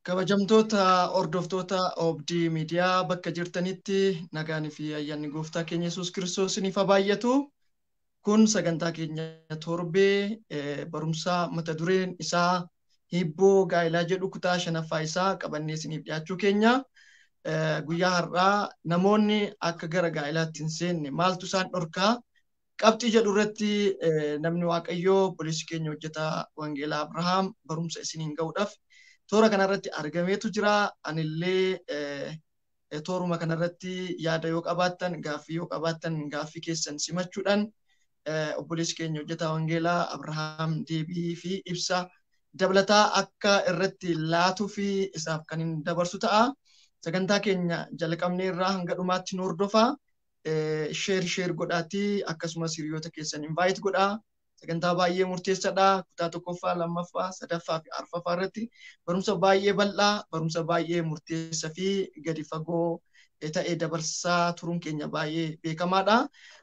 Kabajamtoota hordoftoota Oobdii Miidiyaa bakka jirtanitti nagaanii fi ayyaanni gooftaa keenya Yesuus Kiristoos isiniif haa baay'atu. Kun sagantaa keenya torbee barumsa mata dureen isaa hibboo gaa'ilaa jedhu kutaa shanaffaa isaa qabannee isiniif dhiyaachuu keenya. Guyyaa har'aa namoonni akka gara gaa'ilaatti hin seenne maaltu isaan dhorkaa? Qabxii jedhu irratti namni Waaqayyoo obboleessi keenya hojjetaa Wangeelaa Abrahaam barumsa isiniin ga'uudhaaf toora kanarratti argameetu jira. Anillee tooruma kanarratti yaada yoo qabaattan, gaaffii yoo qabaattan gaaffii keessan simachuudhaan obboleessi keenya hojjetaa Wangeelaa Abrahaam deebii fi ibsa dabalataa akka irratti laatuu fi isaaf kan hin dabarsu ta'a. Sagantaa keenya jalqabnee irraa hanga dhumaatti nu hordofaa. Share godhaatii akkasumas hiriyoota keessan invite godhaa. Sagantaa baay'ee murteessaadha. Kutaa tokkoffaa, lammaffaa, sadaffaa fi arfaffaa irratti barumsa baay'ee bal'aa, barumsa baay'ee murteessaa fi gadi fagoo ta'e dabarsaa turuun keenya baay'ee beekamaadha.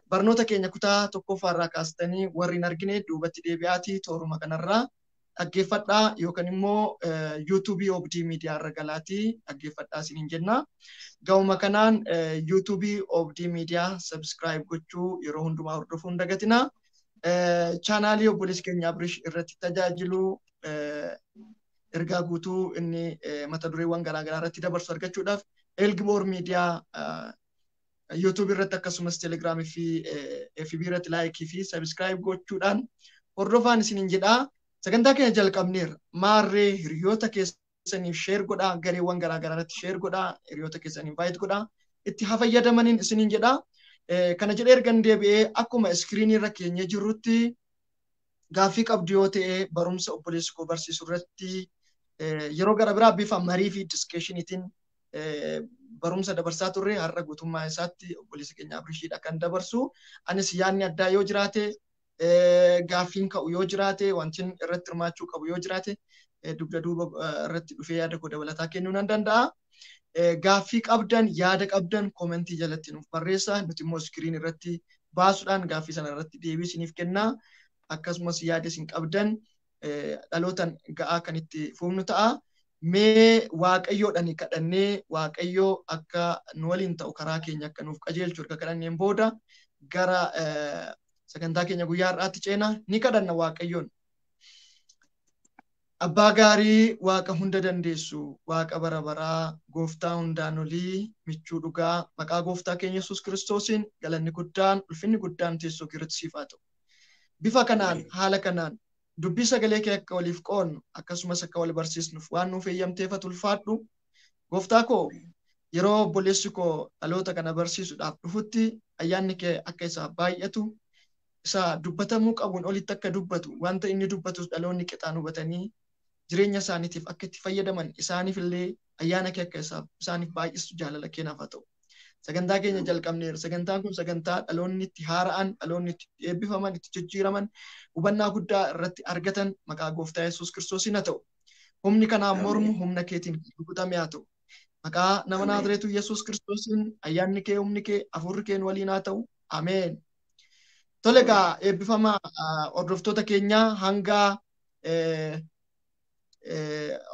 Barnoota keenya kutaa tokkoffaa irraa kaastanii warri hin argine duubatti deebi'aatii tooruma kanarraa dhaggeeffadhaa yookaan immoo yuutuubii Oobdii Miidiyaa irra galaatii dhaggeeffadhaa isiniin jenna. Ga'uma kanaan yuutuubii Oobdii Miidiyaa subscribe gochuu yeroo hundumaa hordofuu hin dagatinaa. Chaanaalii obboleessi keenya Abrish irratti tajaajilu ergaa guutuu inni mata dureewwan garaagaraa irratti dabarsu argachuudhaaf Elgboor Miidiyaa YouTube irratti akkasumas Telegiraamii fi FB irratti laayikii fi subscribe gochuudhaan hordofaan isiniin jedhaa. Sagantaa keenya jalqabneerra. Maarree hiriyoota keessaniif share godhaa, gareewwan garaagaraa irratti share godhaa, hiriyoota keessan invite godhaa, itti haa fayyadamaniin isiniin jedhaa. Kana jedhee ergan deebi'ee akkuma iskiriinii irra keenyee jirrutti gaaffii qabdu yoo ta'e barumsa obboleessi koo barsiisu irratti yeroo gara biraa bifa marii fi diskeshiniitiin barumsa dabarsaa turre har'a guutummaa isaatti obboleessi keenya Abrishiidha kan dabarsu. Anis yaadni addaa yoo jiraate gaaffiin ka'u yoo jiraate wanti irratti hirmaachuu qabu yoo jiraate dugda duuba irratti dhufee yaada koo dabalataa kennuu nan danda'a. Gaaffii qabdan yaada qabdan koomentii jalatti nuuf barreessaa. Nuti immoo iskiriin irratti baasuudhaan gaaffii sana irratti deebii isiniif kennaa. Akkasumas yaada isin qabdan dhalootaan ga'aa kan itti fufnu ta'a. Mee Waaqayyoodhaan kadhannee Waaqayyoo akka nu waliin ta'u karaa keenya akka nuuf qajeelchu erga kadhanneen booda gara sagantaa keenya guyyaa har'aatti ceena ni kadhanna Waaqayyoon. Abbaa gaarii Waaqa hunda dandeessu, Waaqa bara baraa, gooftaa hundaan olii, michuu dhugaa, maqaa gooftaa keenya Yesuus Kiristoosiin galanni guddaan, ulfinni guddaan teessoo kee irratti siif haa ta'u. Bifa kanaan, haala kanaan, dubbii sagalee kee akka waliif qoonnu, akkasumas akka wal barsiisnuuf waan nuuf eeyyamteef ulfaadhu. Gooftaa koo yeroo obboleessi koo dhaloota kana barsiisuudhaaf dhufutti ayyaanni kee akka isaaf baay'atu, isa dubbatamuu qabuun olitti akka dubbatu, wanta inni dubbatus dhaloonni qixaan hubatanii jireenya isaaniitiif akka itti fayyadaman isaaniif illee ayyaana kee akka isaaniif baay'istu jaalala keenyaaf haa ta'u. Sagantaa keenya jalqabneerra. Sagantaan kun sagantaa dhaloonni itti haara'an, dhaloonni itti eebbifaman, itti jijjiiraman, hubannaa guddaa irratti argatan maqaa gooftaa Yesuus Kiristoosiin haa ta'u. Humni kanaan mormu humna keetiin rukutame haa ta'u. Maqaa nama Naazreetu Yesuus Kiristoosiin ayyaanni kee, humni kee, hafuurri kee waliin haa ta'u. Ameen. Tole egaa eebbifama hordoftoota keenyaa hanga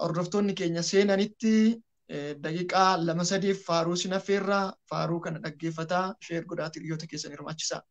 hordoftoonni keenya seenanitti daqiiqaa 2-3 faaruu isin affeerraa faaruu kana dhaggeeffataa sheer godhaa hiriyoota keessan hirmaachisaa.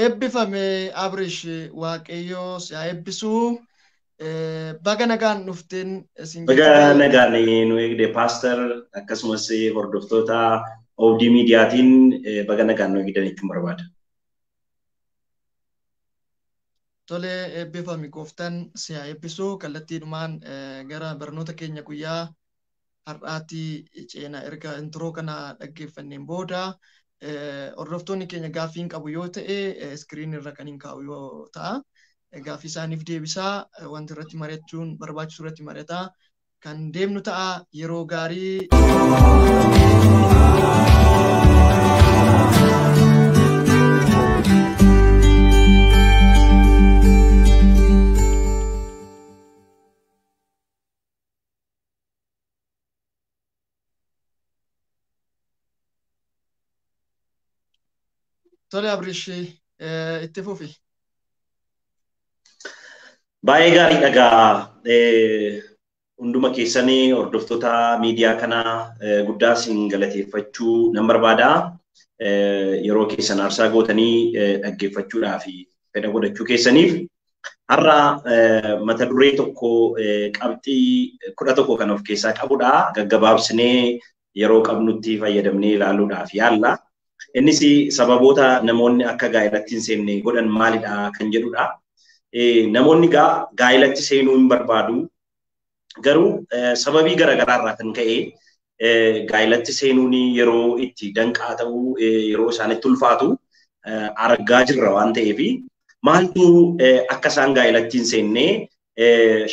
Eebbifame Abrish Waaqayyoo si haa eebbisuu. Baga nagaan dhufteen isin Baga nagaan nu eegde paaster, akkasumas hordoftoota Oobdii Miidiyaatiin baga nagaan nu eegdan jechuun barbaada. Tole, eebbifami, gooftaan si haa eebbisuu. Kallattiidhumaan gara barnoota keenya guyyaa har'aatti ceena. Erga intro kana dhaggeeffanneen booda, hordoftoonni keenya gaaffii hin qabu yoo ta'e, screen irra kan hin kaa'u yoo ta'a. Gaaffii isaaniif deebisaa, wanti irratti mari'achuun barbaachisu irratti mari'ataa kan deemnu ta'a. Yeroo gaarii. Tole Abrish, itti fufi. Baay'ee gaarii dhagaa. Hunduma keessanii hordoftoota miidiyaa kanaa guddaa isin galateeffachuu nan barbaada. Yeroo keessan aarsaa gootanii dhaggeeffachuudhaa fi fedha godhachuu keessaniif. Har'a mata duree tokko qabxii 11 kan of keessaa qabudha. Gaggabaabsinee yeroo qabnutti fayyadamnee ilaaluudhaaf yaalla. Innis sababoota namoonni akka gaa'elatti hin seenne godhan maalidha kan jedhudha. Namoonni gaa'elatti seenuu hin barbaadu. Garuu sababii garaagaraa irraa kan ka'e gaa'elatti seenuun yeroo itti danqaa ta'u, yeroo isaanitti ulfaatu argaa jirra waan ta'eef, maaltu akka isaan gaa'elatti hin seenne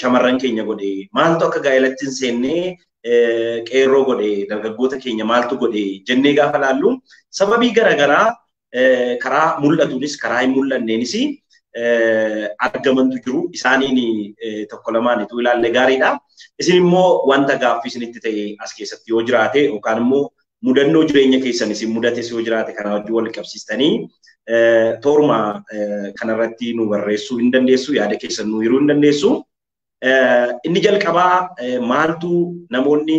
shamarran keenya godhe, maaltu akka gaa'elatti hin seenne qeerroo godhe, dargaggoota keenya maaltu godhe jennee gaafa laallu, sababii garaagaraa karaa mul'atuunis karaa hin mul'anneenis argamantu jiru. Isaaniin tokko lamaanitu ilaalle gaariidha. Isin immoo wanta gaaffii isinitti ta'e as keessatti yoo jiraate, yookaan immoo mudannoo jireenya keessan isin mudates yoo jiraate, kana wajjin wal qabsiistanii tooruma kanarratti nu barreessuu hin dandeessu, yaada keessan nu hiruu hin dandeessu. Inni jalqabaa, maaltu namoonni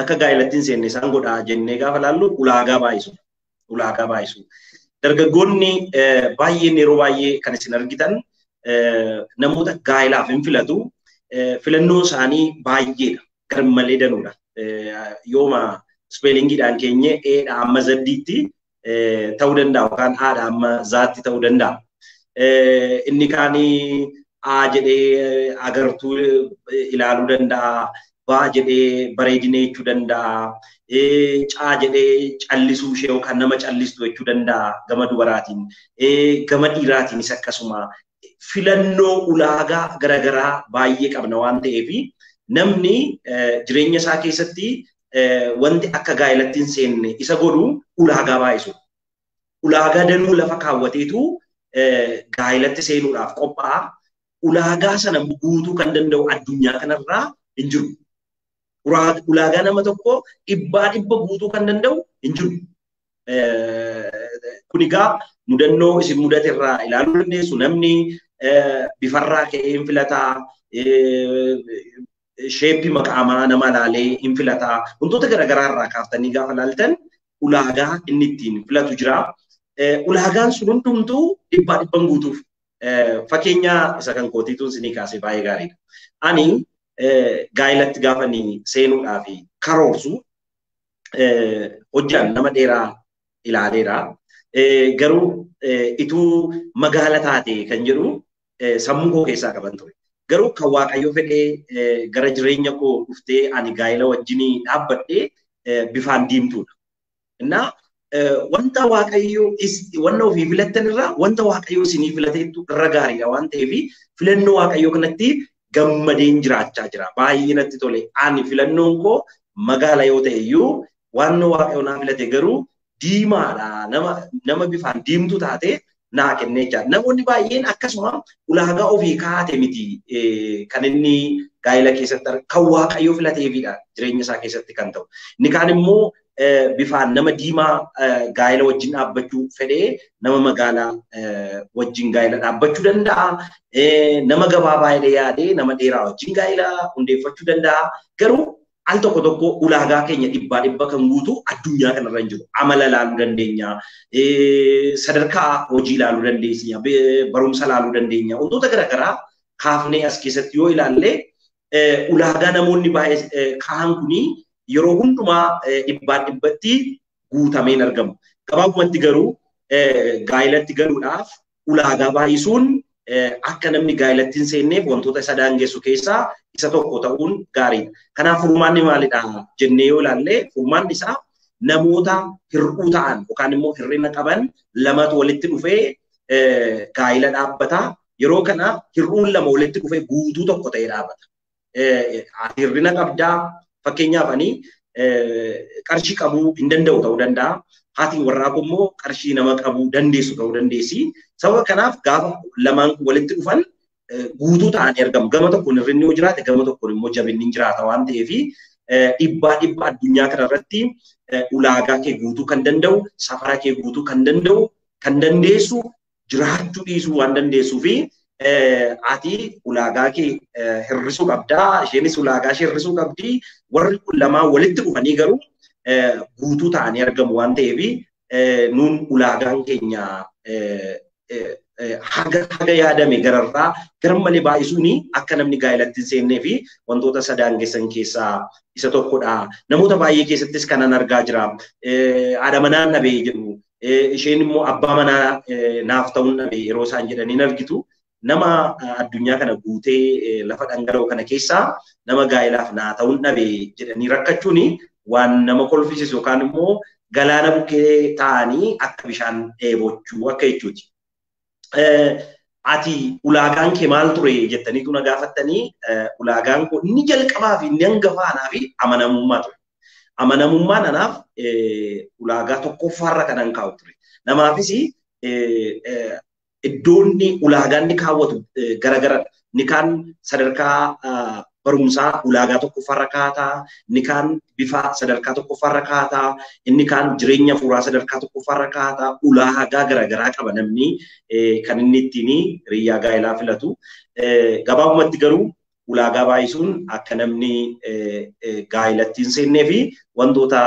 akka gaa'elatti hin seenne isaan godha jennee gaafa laallu, ulaagaa baay'isu. Ulaagaa baay'isu. Dargaggoonni baay'een yeroo baay'ee kan isin argitan namoota gaa'elaaf hin filatu. Filannoo isaanii baay'eedha. Garmalee danuudha. Yooma spellingiidhaan keenye Eedha amma Zaddiitti ta'uu danda'a yookaan Aadha amma Zaatti ta'uu danda'a. Inni kaanii A jedhee agartuu ilaaluu danda'a. Baa jedhee bareedina jechuu danda'a. Caa jedhee callisuu ishee yookaan nama callistu jechuu danda'a gama dubaraatiin. Gama dhiiraatiinis akkasuma. Filannoo ulaagaa garaagaraa baay'ee qabna waan ta'eef, namni jireenya isaa keessatti wanti akka gaa'elatti hin seenne isa godhu ulaagaa baay'isu. Ulaagaa danuu lafa kaawwateetu gaa'elatti seenuudhaaf qophaa'a. Ulaagaa sana guutuu kan danda'u addunyaa kanarraa hin jiru. Ulaagaa nama tokko dhibbaa dhibba guutuu kan danda'u hin jiru. Kun egaa mudannoo isin mudate irraa ilaaluu dandeessu. Namni Bifarraa ka'ee hin filataa, sheeppii maqaamaa nama ilaalee hin filataa. Wantoota garaagaraa irraa kaaftanii gaafa ilaaltan ulaagaa inni ittiin filatu jira. Ulaagaan sun hundumtuu dhibbaa dhibban guutuuf. Fakkeenya isa kan kootiituun isinii kaasee baay'ee gaariidha. Ani gaa'ilatti gaafa inni seenuudhaaf karoorsu hojjaan nama dheeraa ilaaleera. Garuu ituu magaala taate kan jedhu sammuu koo keessaa qaban ture. Garuu kan Waaqayyo fedhee gara jireenya koo dhuftee ani gaa'ila wajjinii dhaabbadhee bifaan diimtuudha. Innaa wanta Waaqayyo wanta ofii filattan irraa wanta Waaqayyo isinii filateettu irra gaariidha waan ta'eef filannoo Waaqayyoo kanatti gammadeen jiraachaa jira. Baay'ee natti tole. Ani filannoon koo magaala yoo ta'e iyyuu waan Waaqayyo naa filate garuu diimaadha. Nama bifaan diimtuu taate naa kennee jira. Namoonni baay'een akkasuma ulaagaa ofii kaa'ate miti kan inni gaa'ila keessatti kan Waaqayyo filateefidha jireenya isaa keessatti kan ta'u. Inni kaan immoo bifaan nama diimaa gaa'ila wajjin dhaabbachuu fedhee nama magaalaa wajjin gaa'ila dhaabbachuu danda'a. Nama gabaabaa jedhee yaadee nama dheeraa wajjin gaa'ila hundeeffachuu danda'a. Garuu al tokko tokko ulaagaa keenya dhibbaa dhibba kan guutu addunyaa kanarra hin jiru. Amala ilaaluu dandeenya, sadarkaa hojii ilaaluu dandeenya, barumsa ilaaluu dandeenya. Wantoota garaagaraa kaafnee as keessatti yoo ilaalle ulaagaa namoonni baay'ee kaa'an kunii yeroo hundumaa dhibbaa dhibbatti guutameen argamu. Gabaabumatti garuu gaa'ilatti galuudhaaf ulaagaa baay'isuun akka namni gaa'ilatti hin seenneef wantoota isa daangessu keessaa isa tokko ta'uun gaariidha. Kanaaf furmaanni maalidha jennee yoo ilaalle furmaanni isaa namoota hir'uu ta'an yookaan immoo hir'ina qaban lamatu walitti dhufee gaa'ila dhaabbata. Yeroo kana hir'uun lama walitti dhufee guutuu tokko ta'ee dhaabbata. Hir'ina qabdaa. Fakkeenyaaf ani qarshii qabuu hin danda'u ta'uu danda'a. Haatiin warraa kun immoo qarshii nama qabuu dandeessu ta'uu dandeessi. Sababa kanaaf gaafa lamaan walitti dhufan guutuu ta'anii argamu. Gama tokkoon hir'inni yoo jiraate gama tokkoon immoo jabinni hin jiraata waan ta'eef dhibbaa dhibba addunyaa kanarratti ulaagaa kee guutuu kan danda'u, safara kee guutuu kan danda'u, kan dandeessu jiraachuu dhiisuu waan dandeessuu fi ati ulaagaa kee hir'isuu qabdaa, isheenis ulaagaa ishee hir'isuu qabdi. Warri kun lamaan walitti dhufanii garuu guutuu ta'anii argamu waan ta'eef nuun ulaagaan keenya haga yaadame gararraa garmalee baay'isuun akka namni gaa'ilatti hin seennee fi wantoota isa daangessan keessaa isa tokkodha. Namoota baay'ee keessattis kanan argaa jira. Haadha manaa dhabee jedhu, isheen immoo abbaa manaa naaf ta'uun dhabee yeroo isaan jedhanii argitu. Nama addunyaa kana guutee lafa dhangala'oo kana keessaa nama gaa'ilaaf naa ta'uun dhabee jedhanii rakkachuun waan nama kolfisiisu yookaan immoo galaana bukkee taa'anii akka bishaan dheebochuu akka jechuuti. Ati ulaagaan kee maal ture jettaniitu na gaafattanii ulaagaan koo inni jalqabaa fi inni hangafaa anaaf amanamummaa ture. Amanamummaan anaaf ulaagaa tokkoffaarra kanan kaa'u ture. Namaafis iddoon ulaagaan inni kaawwatu garagaradha. Inni kaan sadarkaa barumsaa ulaagaa tokkoffaarra kaa'ata, inni kaan bifa sadarkaa tokkoffaarra kaa'ata, inni kaan jireenya fuuraa sadarkaa tokkoffaarra kaa'ata. Ulaagaa garagaraa qaba namni kan inni ittiin hiriyyaa gaa'ilaa filatu. Gabaabumatti garuu ulaagaa baay'isuun akka namni gaa'ilatti hin seennee fi wantoota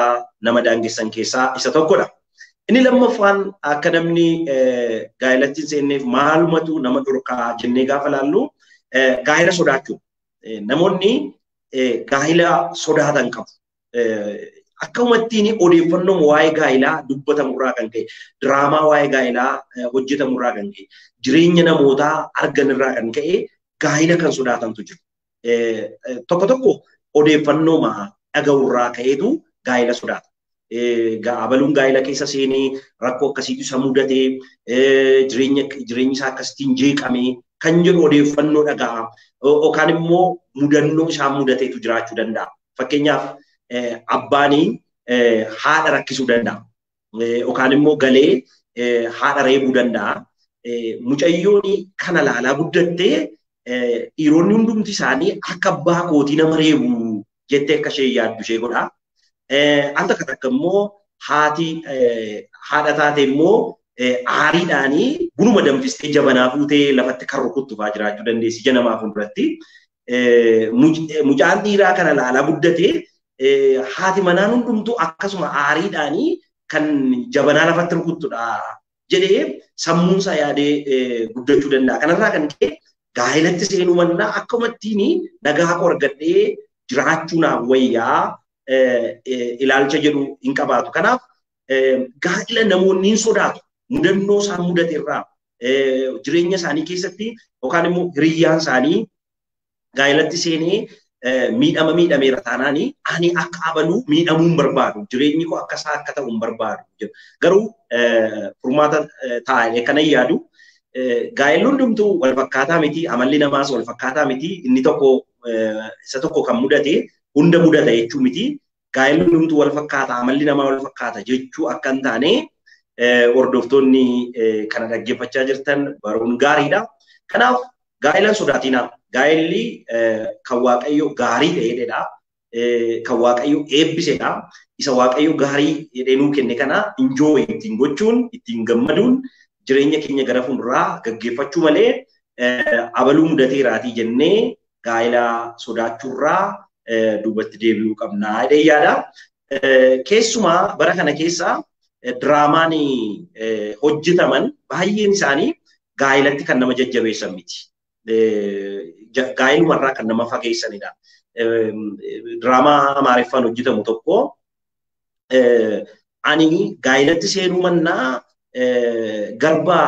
nama daangessan keessaa isa tokkodha. Inni lammaffaan akka namni gaa'ilatti hin seenneef maalumatu nama dhorkaa jennee gaafa laallu gaa'ila sodaachuu. Namoonni gaa'ila sodaatan qabu. Akkanumattiin odeeffannoon waa'ee gaa'ilaa dubbatamurraa kan ka'e, diraamaa waa'ee gaa'ilaa hojjetamurraa kan ka'e, jireenya namootaa arganirraa kan ka'e gaa'ila kan sodaatantu jiru. Tokko tokko odeeffannooma dhaga'urraa ka'eetu gaa'ila sodaata. Abaluun gaa'ila keessa seenee rakkoo akkasiitu isa mudatee jireenyi isaa akkasitiin jeeqamee kan jedhu odeeffannoo dhaga'a. Yookaan immoo mudannoo isaan mudateetu jiraachuu danda'a. Fakkeenyaaf abbaan haadha rakkisuu danda'a. Yookaan immoo galee haadha reebuu danda'a. Mucayyoon kana laalaa guddattee dhiironni hundumti isaanii akka abbaa kootii nama reebu jettee akka ishee yaaddu ishee godha. Al takka takka immoo haati haadha taate immoo Aariidhaanii bunuma danfistee jabanaa fuutee lafatti kan rukuttu fa'aa jiraachuu dandeessi ija namaa fuulduratti. Mucaan dhiiraa kana laalaa guddatee haati manaan hundumtuu akkasuma aariidhaanii kan jabanaa lafatti rukuttudha jedhee sammuunsaa yaadee guddachuu danda'a. Kanarraa kan ka'e gaa'elatti seenuu mannaa akkuma ittiin nagaa koo argadhee jiraachuu naaf wayyaa ilaalcha jedhu hin qabaatu. Kanaaf gaa'ela namoonni hin sodaatu. Mudannoo isaan mudate irraa jireenya isaanii keessatti yookaan immoo hiriyyaan isaanii gaa'elatti seenee miidhama miidhameera taanaani ani akka abaluu miidhamuu hin barbaadu. Jireenyi koo akka isaa akka ta'u hin barbaadu. Garuu furmaata taa'ee kana yaadu gaa'elli hundumtuu wal fakkaataa miti, amalli namaas wal fakkaataa miti. Inni tokko isa tokko kan mudate hunda mudata jechuu miti. Gaa'elli hundumtuu wal fakkaata, amalli namaa wal fakkaata jechuu akka hin taane hordoftoonni kana dhaggeeffachaa jirtan baruun gaariidha. Kanaaf gaa'ela sodaatinaa. Gaa'elli kan Waaqayyo gaarii ta'edha. Kan Waaqayyo eebbisedha. Isa Waaqayyo gaarii jedhee nuu kenne kana enjoy ittiin gochuun, ittiin gammaduun jireenya keenya gara fuulduraa gaggeeffachuu malee abaluu mudateeraatii jennee gaa'ela sodaachuurraa duubatti deebi'uu qabna jedhee yaada. Keessumaa bara kana keessa diraamaan hojjetaman baay'een isaanii gaa'elatti kan nama jajjabeessan miti. Gaa'elumarraa kan nama fageessanidha. Diraamaa Amaariffaan hojjetamu tokko ani gaa'elatti seenuu mannaa garba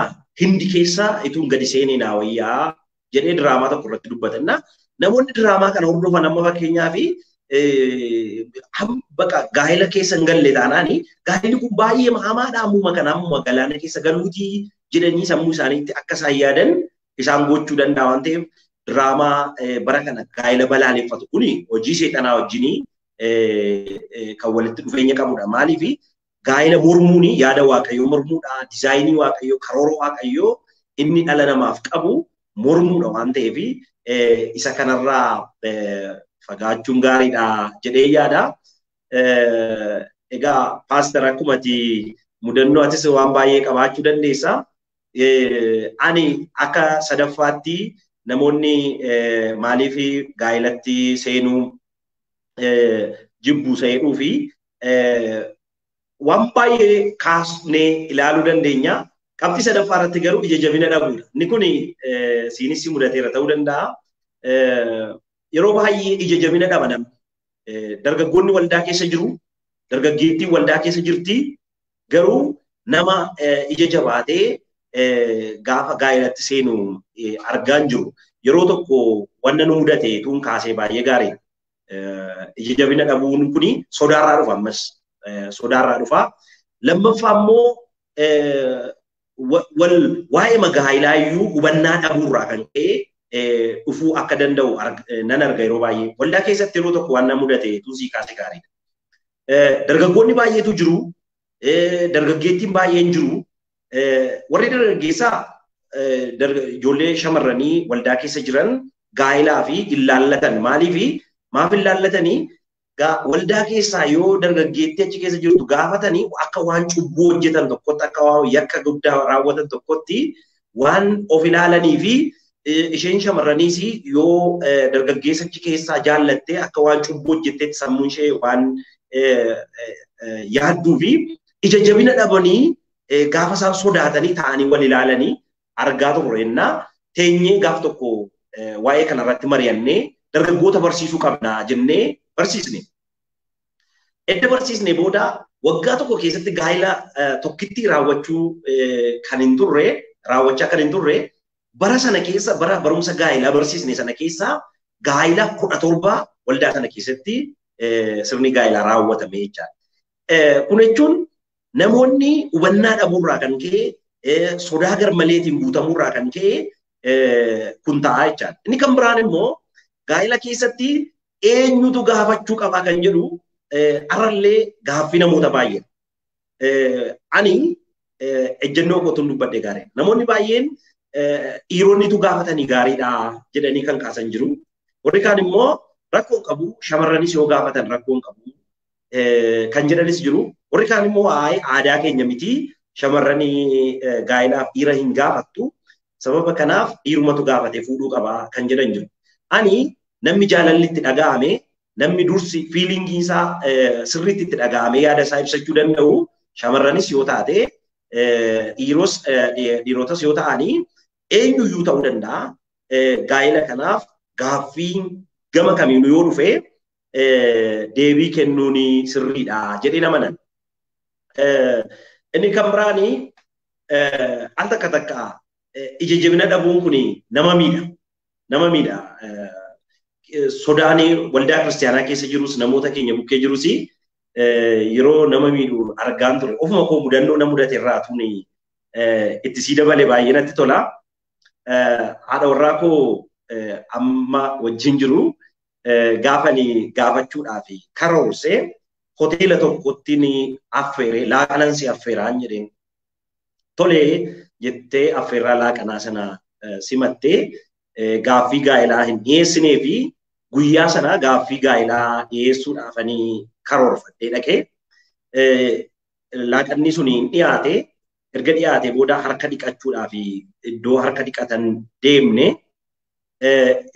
Hindi keessa ituun gadi seenee naa wayyaa jedhee diraamaa tokko irratti dubbatanna. Namoonni diraamaa kana hordofan amma fakkeenyaaf baqa gaa'ela keessa hin galle taanaani gaa'elli kun baay'ee hamaadha ammuma kana ammuma galaana keessa galuutii jedhanii sammuu isaaniitti akka isaan yaadan isaan gochuu danda'a waan ta'eef diraamaa bara kana gaa'ela balaaleffatu kuni hojii seexanaa wajjinii kan walitti dhufeenya qabudha. Maaliif gaa'ela mormuun yaada Waaqayyoo mormuudha, dizaayinii Waaqayyoo, karoora Waaqayyoo inni dhala namaaf qabu mormuudha waan ta'eef isa kanarraa fagaachuun gaariidha jedhee yaada. Egaa paaster akkuma ati mudannoo atis waan baay'ee qabaachuu dandeessa. Ani akka sadaffaatti namoonni maaliif gaa'elatti seenuu jibbu seenuu fi waan baay'ee kaasnee ilaaluu dandeenya. Qabxii sadaffaa irratti garuu ija jabina dhabuudha. Inni kun siinis mudateera ta'uu danda'a. Yeroo baay'ee ija jabina dhaba namni. Dargaggoonni waldaa keessa jiru, dargaggeettiin waldaa keessa jirti. Garuu nama ija jabaatee gaafa gaa'elatti seenu argaa hin jiru. Yeroo tokko wanna nu mudate tuun kaasee baay'ee gaariidha. Ija jabina dhabuun kuni sodaarraa dhufa ammas. Sodaarraa dhufa. Lammaffaa immoo wal waa'ee magaa'ilaa iyyuu hubannaa dhabuurraa kan ka'e dhufuu akka danda'u nan arga yeroo baay'ee. Waldaa keessatti yeroo tokko waan na mudate tuusii kaasee gaariidha. Dargaggoonni baay'eetu jiru. Dargaggeettiin baay'een jiru. Warri dargaggeessaa ijoollee shamarranii waldaa keessa jiran gaa'elaa fi illaallatan. Maaliif maaf illaallatanii waldaa keessaa yoo dargaggeettii achi keessa jirtu gaafatanii akka waan cubbuu hojjetan tokkotti akka waan yakka guddaa raawwatan tokkotti waan of ilaalanii fi isheen shamarraniis yoo dargaggeessa achi keessaa jaallattee akka waan cubbuu hojjetteetti sammuun ishee waan yaadduu fi ija jabina dhabanii gaafa isaan sodaatanii ta'anii wal ilaalanii argaa turre jennaa teenyee gaaf tokko waa'ee kanarratti mari'annee dargaggoota barsiisuu qabna jennee barsiisne. Edda barsiisne booda waggaa tokko keessatti gaa'ela tokkitti raawwachuu kan hin turre raawwachaa kan hin turre bara sana keessa bara barumsa gaa'elaa barsiisne sana keessa gaa'ela 17 waldaa sana keessatti sirni gaa'elaa raawwatame jechaadha. Kun jechuun namoonni hubannaa dhabuurraa kan ka'e sodaa garmaleetiin guutamuurraa kan ka'e kun ta'a jechaadha. Inni kan biraan immoo gaa'ela keessatti eenyutu gaafachuu qaba kan jedhu arrallee gaaffii namoota baay'ee. Ani ejjennoo kootuun dubbadhe gaarii. Namoonni baay'een dhiironnitu gaafatanii gaariidha jedhanii kan kaasan jiru. Warri kaan immoo rakkoo qabu shamarranis yoo gaafatan rakkoo qabu kan jedhanis jiru. Warri kaan immoo aadaa keenya miti Shamarranii gaa'ilaaf dhiira hin gaafattu. Sababa kanaaf dhiirumatu gaafatee fuudhuu qaba kan jedhan jiru. Ani namni jaalalli itti dhaga'ame, namni dursi fiilingii isaa sirriitti itti dhaga'ame yaada isaa ibsachuu danda'u shamarranis yoo taate dhiirotas yoo ta'anii eenyuyyuu ta'uu danda'a. Gaa'ila kanaaf gaaffiin gama kamiinuu yoo dhufe deebii kennuun sirriidha jedhee amanan. Inni kan biraani al takka takka ija jabina dhabuun kun nama miidha. Nama miidha. Sodaan waldaa kiristaanaa keessa jirus namoota keenya bukkee jirus yeroo nama miidhu argaan ture. Ofuma koo mudannoo na mudate irraa tuni itti sii dabale baay'ee natti tola. Haadha warraa koo amma wajjin jiru gaafani gaafachuudhaaf karoorsee hoteela tokkotti ni affeere, laaqanan si affeeraan jedheen. Tolee jettee affeerraa laaqanaa sana simattee gaaffii gaa'elaa hin dhiyeessinee fi guyyaa sana gaaffii gaa'elaa dhiyeessuudhaaf ani karoorfadhee dhaqee laaqanni sun hin dhiyaate. Erga dhiyaate booda harka dhiqachuudhaaf iddoo harka dhiqatan deemne.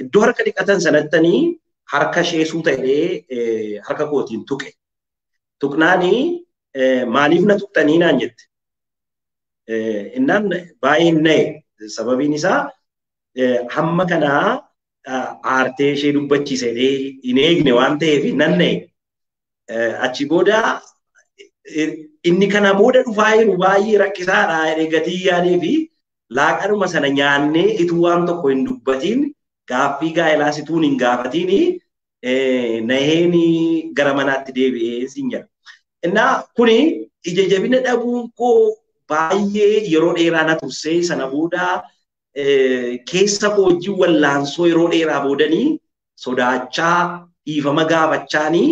Iddoo harka dhiqatan sanattanii harka ishee suuta jedhee harka kootiin tuqe. Tuqnaani maaliif na tuqxanii naan jette. Innaan baay'een na'e. Sababiin isaa hamma kanaa aartee ishee dubbachiise hin eegne waan ta'eef nan na'e. Achi booda inni kana booda dhufaa jiru baay'ee rakkisaadha jedhee gatii yaadee fi laaqanuma sana nyaannee ituu waan tokko hin dubbatiin gaaffii gaa'elaas ituun hin gaafatiin naheen gara manaatti deebi'ee siin jedha. Innaa kuni ija jabina dhabuun koo baay'ee yeroo dheeraa na tursee sana booda keessa koo wajjin wallaansoo yeroo dheeraa boodanii sodaachaa dhiifama gaafachaanii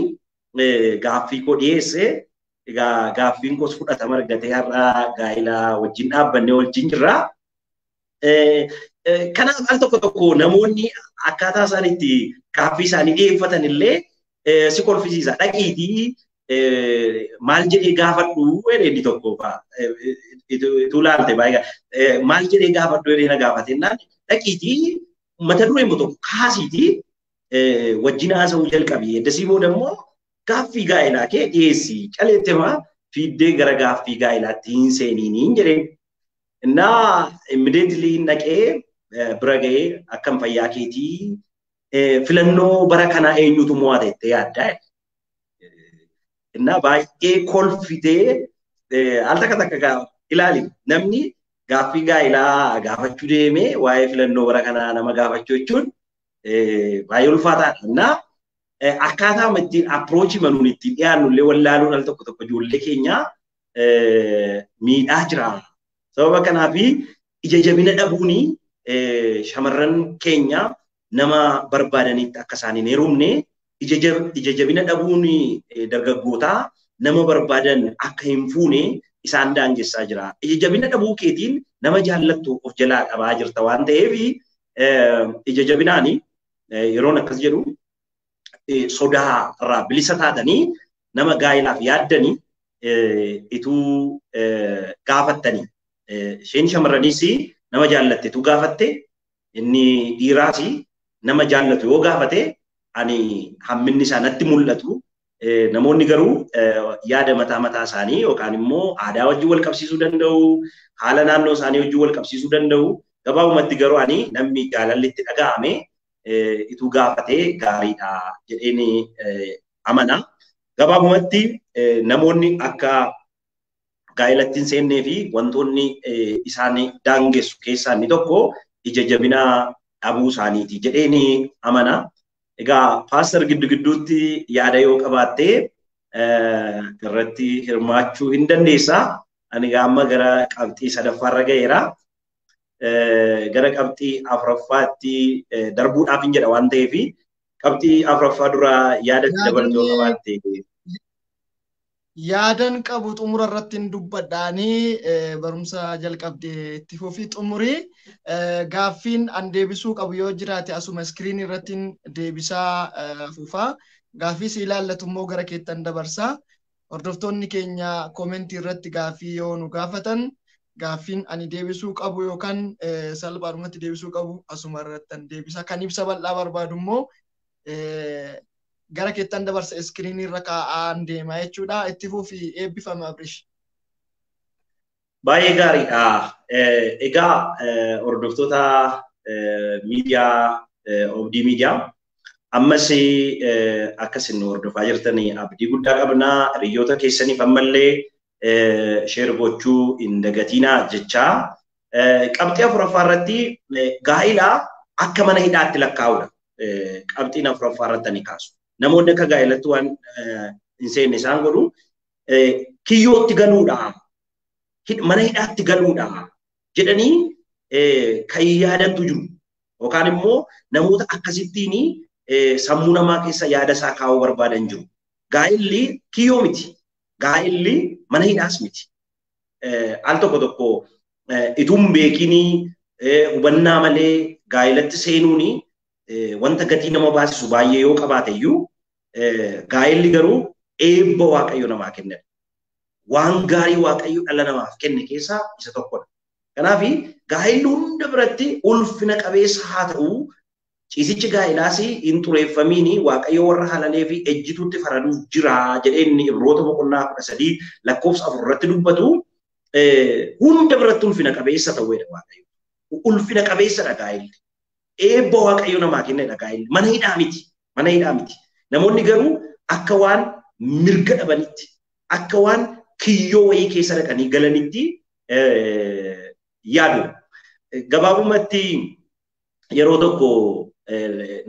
gaaffii koo dhiyeesse. Egaa gaaffiin koos fudhatama argatee har'a gaa'ela wajjin dhaabbannee wajjin jirra. Kanaaf al tokko tokko namoonni akkaataa isaan itti gaaffii isaanii dhiyeeffatan illee si kolfisiisa. Dhaqiitii maal jedhee gaafadhu jedhee inni tokko ituu laalte baay'ee maal jedhee gaafadhu jedhee na gaafate jennaan dhaqiitii mata duree immoo tokko kaasiitii wajjin haasa'uu jalqabi. Eddasii booda immoo gaaffii gaa'elaa kee dhiyeessi. Caleettemaa fiiddee gara gaaffii gaa'elaatti hin seeniiniin jedheen. Innaa immediately dhaqee bira ga'ee akkam fayyaa keetii filannoo bara kanaa eenyutu mo'ata jettee yaaddaa? Innaa baay'ee kolfitee al takka takka ilaali namni gaaffii gaa'elaa gaafachuu deemee waa'ee filannoo bara kanaa nama gaafachuu jechuun baay'ee ulfaataadha. Innaa akkaataa ittiin approach manuun ittiin dhiyaannu illee wallaaluun al tokko tokko ijoollee keenya miidhaa jira. Sababa kanaaf ija jabina dhabuuni shamarran keenya nama barbaadanitti akka isaan hin heerumne, ija jabina dhabuun dargaggootaa nama barbaadan akka hin fuune isaan daangessaa jira. Ija jabina dhabuu keetiin nama jaallattu of jalaa qabaa jirta waan ta'eef ija jabinaani yeroon akkas jedhu sodaa irraa bilisa taatanii nama gaa'elaaf yaaddanii ituu gaafattanii. Isheen shamarraniis nama jaallatte ituu gaafatte, inni dhiiraas nama jaallatu yoo gaafate ani hamminni isaa natti mul'atu. Namoonni garuu yaada mataa mataa isaanii yookaan immoo aadaa wajjin wal qabsiisuu danda'u, haala naannoo isaanii wajjin wal qabsiisuu danda'u. Gabaabumatti garuu ani namni jaalalli itti dhaga'ame ituu gaafatee gaariidha jedheen amana. Gabaabumatti namoonni akka gaa'elatti hin seennee fi wantoonni isaan daangessu keessaa inni tokko ija jabina dhabuu isaaniiti jedheen amana. Egaa paaster giddu gidduutti yaada yoo qabaatte irratti hirmaachuu hin dandeessa. Ani amma gara qabxii sadaffaarra ga'eera. Gara qabxii afuraffaatti darbuudhaaf hin jedha waan ta'eef qabxii afuraffaa dura yaadatti dabaltuu yoo qabaatte. Yaadan qabu xumura irratti hin dubbadhaanii barumsa jalqabdee itti fufii xumurii gaaffiin an deebisuu qabu yoo jiraate asuma iskiriin irratti deebisaa fufaa. Gaaffii si ilaallatu immoo gara keettan dabarsaa. Hordoftoonni keenya koomentii irratti gaaffii yoo nu gaafatan gaaffiin ani deebisuu qabu yookaan salphaadhumatti deebisuu qabu asuma irrattan deebisa. Kan ibsa bal'aa barbaadu immoo gara keettan dabarsa iskiriinii irra kaa'aan deema jechuudha. Itti fufii eebbifama Abrish. Baay'ee gaariidha. Egaa hordoftoota miidiyaa Obdii Miidiyaa ammas akka isin hordofaa jirtan abdii guddaa qabna. Hiriyoota keessaniif ammallee sheer gochuu hin dagatinaa jechaa. Qabxii afuraffaa irratti gaa'ila akka mana hidhaatti lakkaa'udha. Qabxiin afuraffaa irratti ani kaasu. Namoonni akka gaa'ilatti waan hin seenne isaan godhu kiyyootti galuudha. Mana hidhaatti galuudha jedhanii kan yaadantu jiru. Yookaan immoo namoota akkasittiin sammuu namaa keessa yaada isaa kaa'uu barbaadan jiru. Gaa'illi kiyyoo miti. Gaa'illi mana hidhaas miti. Al tokko tokko utuu hin beekinii hubannaa malee gaa'ilatti seenuun wanta gatii nama baasisu baay'ee yoo qabaate iyyuu gaa'illi garuu eebba Waaqayyo namaa kennedha. Waan gaarii Waaqayyo dhala namaaf kenne keessaa isa tokkodha. Kanaaf gaa'illi hunda biratti ulfina qabeessa haa ta'u, ciisichi gaa'ilaas hin xureeffamiin Waaqayyo warra halalee fi ejjituutti faraduuf jira jedhee inni Ibroota boqonnaa 13 lakkoofsa 4 irratti dubbatu hunda biratti ulfina qabeessa ta'uudha Waaqayyo. Ulfina qabeessadha gaa'illi. Eebba Waaqayyo namaa kennedha gaa'illi. Mana hidhaa miti. Mana hidhaa miti. Namoonni garuu akka waan mirga dhabanitti, akka waan kiyyoo wayii keessa dhaqanii galanitti yaadu. Gabaabumatti yeroo tokko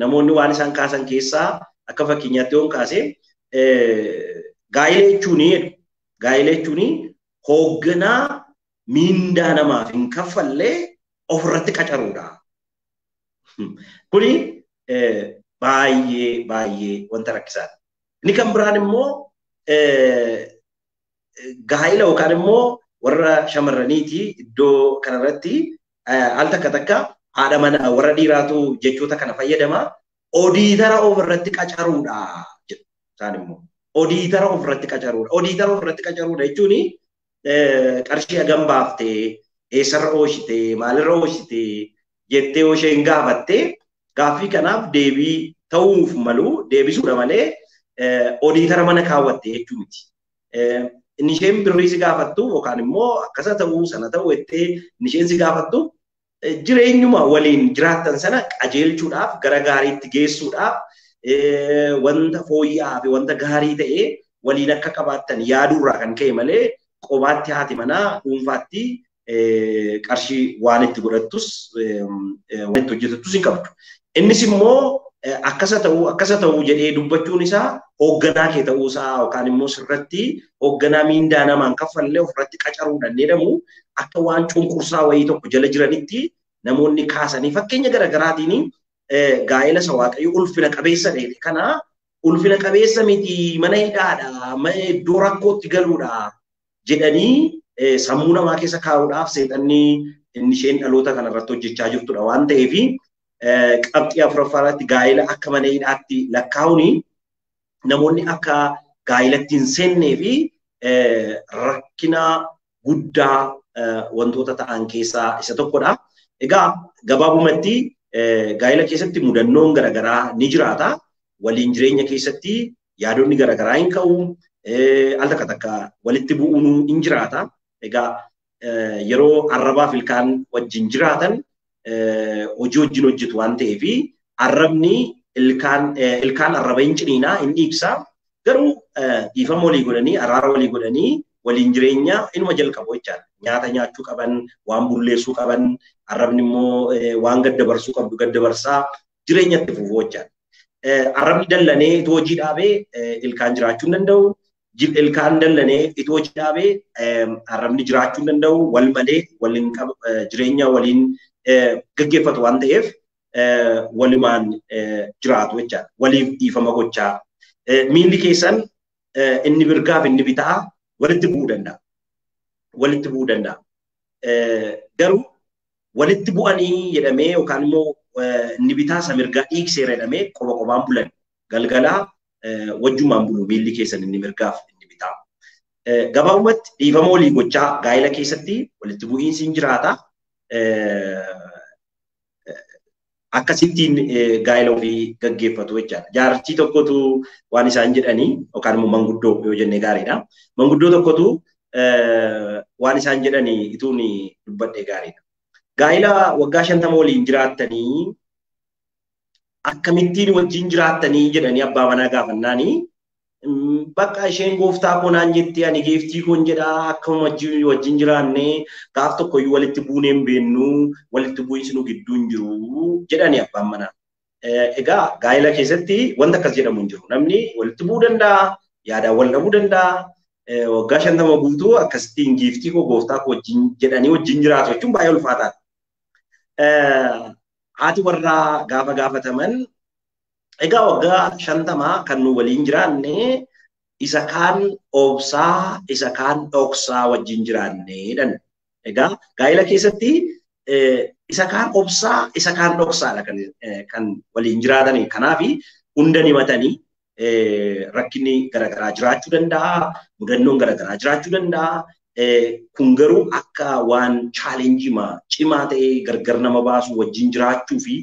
namoonni waan isaan kaasan keessaa akka fakkeenyaatti yoon kaase gaa'ila jechuun hoogganaa miindaa namaaf hin kaffallee ofirratti qacaruudha. Kuni baay'ee baay'ee wanta rakkisaadha. Inni kan biraan immoo gaa'ila yookaan immoo warra shamarraniiti iddoo kanarratti al takka takka haadha mana warra dhiiraatu jechoota kana fayyadama. Odiitara ofirratti qacaruudha jedhu isaan immoo. Odiitara ofirratti qacaruudha. Odiitara ofirratti qacaruudha jechuun qarshii hagam baaftee, eessarra oolchitee, maalirra oolchitee jettee yoo isheen gaafattee gaaffii kanaaf deebii ta'uuf malu deebisuudha malee odiitara mana kaawwatte jechuu miti. Inni isheen birrii si gaafattu yookaan immoo akkasa ta'uu sana ta'uu jettee inni isheen si gaafattu jireenyuma waliin jiraattan sana qajeelchuudhaaf gara gaariitti geessuudhaaf wanta fooyya'aa fi wanta gaarii ta'e waliin akka qabaattan yaaduurraa kan ka'e malee qobaatti haati manaa dhuunfaatti qarshii waan itti godhattus waan itti hojjetattus hin qabdu. Innis immoo akkasa ta'uu jedhee dubbachuun isaa hoogganaa kee ta'uu isaa yookaan immoo sirratti hoogganaa miindaa namaan kaffallee ofirratti qacaruudhaan jedhamu akka waan cunqursaa wayii tokko jala jiranitti namoonni kaasanii fakkeenya garaagaraatiin gaa'ela isa Waaqayyo ulfina qabeessa ta'e kana ulfina qabeessa miti mana hidhaadha iddoo rakkootti galuudha jedhanii sammuu namaa keessa kaa'uudhaaf seexanni inni isheen dhaloota kanarratti hojjechaa jirtudha waan ta'eef qabxii afuraffaa irratti gaa'ela akka mana hidhaatti lakkaa'uun namoonni akka gaa'elatti hin seennee fi rakkina guddaa wantoota ta'an keessaa isa tokkodha. Egaa gabaabumatti gaa'ela keessatti mudannoon garaagaraa ni jiraata. Waliin jireenya keessatti yaadonni garaagaraa hin ka'u. Al takka takka walitti bu'uun hin jiraata. Egaa yeroo arrabaaf ilkaan wajjin jiraatan hojii wajjin hojjetu waan ta'eef arrabni ilkaan arraba hin ciniinaa hin dhiibsaa. Garuu dhiifama walii godhanii araara walii godhanii waliin jireenya inuma jalqabu jechaadha. Nyaata nyaachuu qaban, waan bulleessuu qaban, arrabni immoo waan gaddabarsuu qabdu gaddabarsaa jireenyatti fufuu jechaadha. Arrabni dallanee itoo hojii dhaabee ilkaan jiraachuu hin danda'u. Ilkaan dallanee itoo hojii dhaabee arrabni jiraachuu hin danda'u. Wal malee waliin jireenya waliin gaggeeffatu waan ta'eef walumaan jiraatu jechaadha. Waliif dhiifama gochaa. Miilli keessan inni mirgaaf inni bitaa walitti bu'uu danda'a. Walitti bu'uu danda'a. Garuu walitti bu'anii jedhamee yookaan immoo inni bitaa isa mirgaa dhiigseera jedhamee qoba qobaan bulan galgalaa wajjumaan bulu miilli keessan inni mirgaaf inni bitaa. Gabaabumatti dhiifama walii gochaa gaa'ela keessatti walitti bu'iinsi hin jiraata. Akkasittiin gaa'ela ofii gaggeeffatu jechaadha. Jaartii tokkotu waan isaan jedhanii yookaan immoo manguddoo yoo jenne gaariidha. Manguddoo tokkotu waan isaan jedhanii ituun dubbadhe gaariidha. Gaa'ela waggaa 50 waliin jiraattanii akkamittiin wajjin jiraattanii jedhanii abbaa manaa gaafannaanii bakka isheen gooftaa koo naan jettee ani geeftii koon jedhaa akkuma wajjin jiraannee gaaf tokkoyyuu walitti buunee hin beeknu walitti bu'iinsi nu gidduu hin jiru jedhanii abbaan manaa. Egaa gaa'ela keessatti wanta akkas jedhamu hin jiru. Namni walitti bu'uu danda'a, yaadaan wal dhabuu danda'a. Waggaa 50 guutuu akkasittiin giiftii koo gooftaa koo wajjin jedhanii wajjin jiraatu jechuun baay'ee ulfaataadha. Haati warraa gaafa gaafataman egaa waggaa 50 kan nu waliin jiraanne isa kaan obsaa isa kaan dhoksaa wajjin jiraanne jedhan. Egaa gaa'ela keessatti isa kaan obsaa isa kaan dhoksaadha kan waliin jiraatani. Kanaaf hunda himatanii rakkinni garaagaraa jiraachuu danda'a, mudannoon garaagaraa jiraachuu danda'a. Kun garuu akka waan chaalenjii cimaa ta'ee gargar nama baasu wajjin jiraachuu fi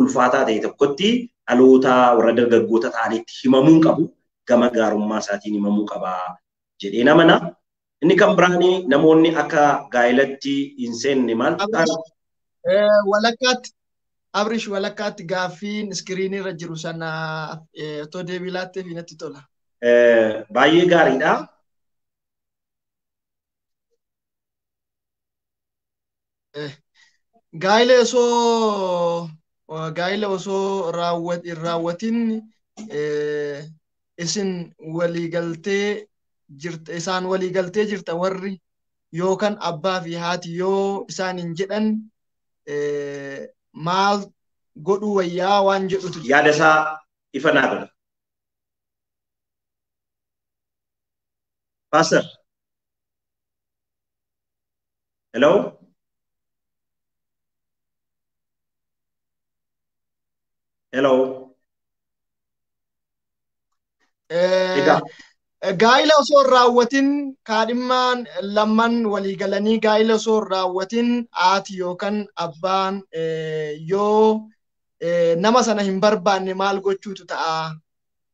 ulfaataa ta'e tokkotti dhaloota warra dargaggoota ta'anitti himamuu qabu gama gaarummaa isaatiin himamuu qaba jedhee namana. Inni kan biraan namoonni akka gaa'elatti hin seenne maal ta'a? Walakkaatti Abrish walakkaatti gaaffiin iskiriinii irra jiru sana otoo deebii laattee fi natti tola. Baay'ee gaariidha. Gaa'ela osoo hin raawwatin isin waliigaltee jirta isaan waliigaltee jirta warri yookaan abbaa fi haati yoo isaan hin jedhan maal godhuu wayyaa waan jedhutu. Yaada isaa ifa naa godha. Pastor. Hello. Hello. Gaa'ela osoo hin raawwatin kaadhimmaan lamman walii galanii gaa'ela osoo hin raawwatin haati yookaan abbaan yoo nama sana hin barbaanne maal gochuutu ta'a?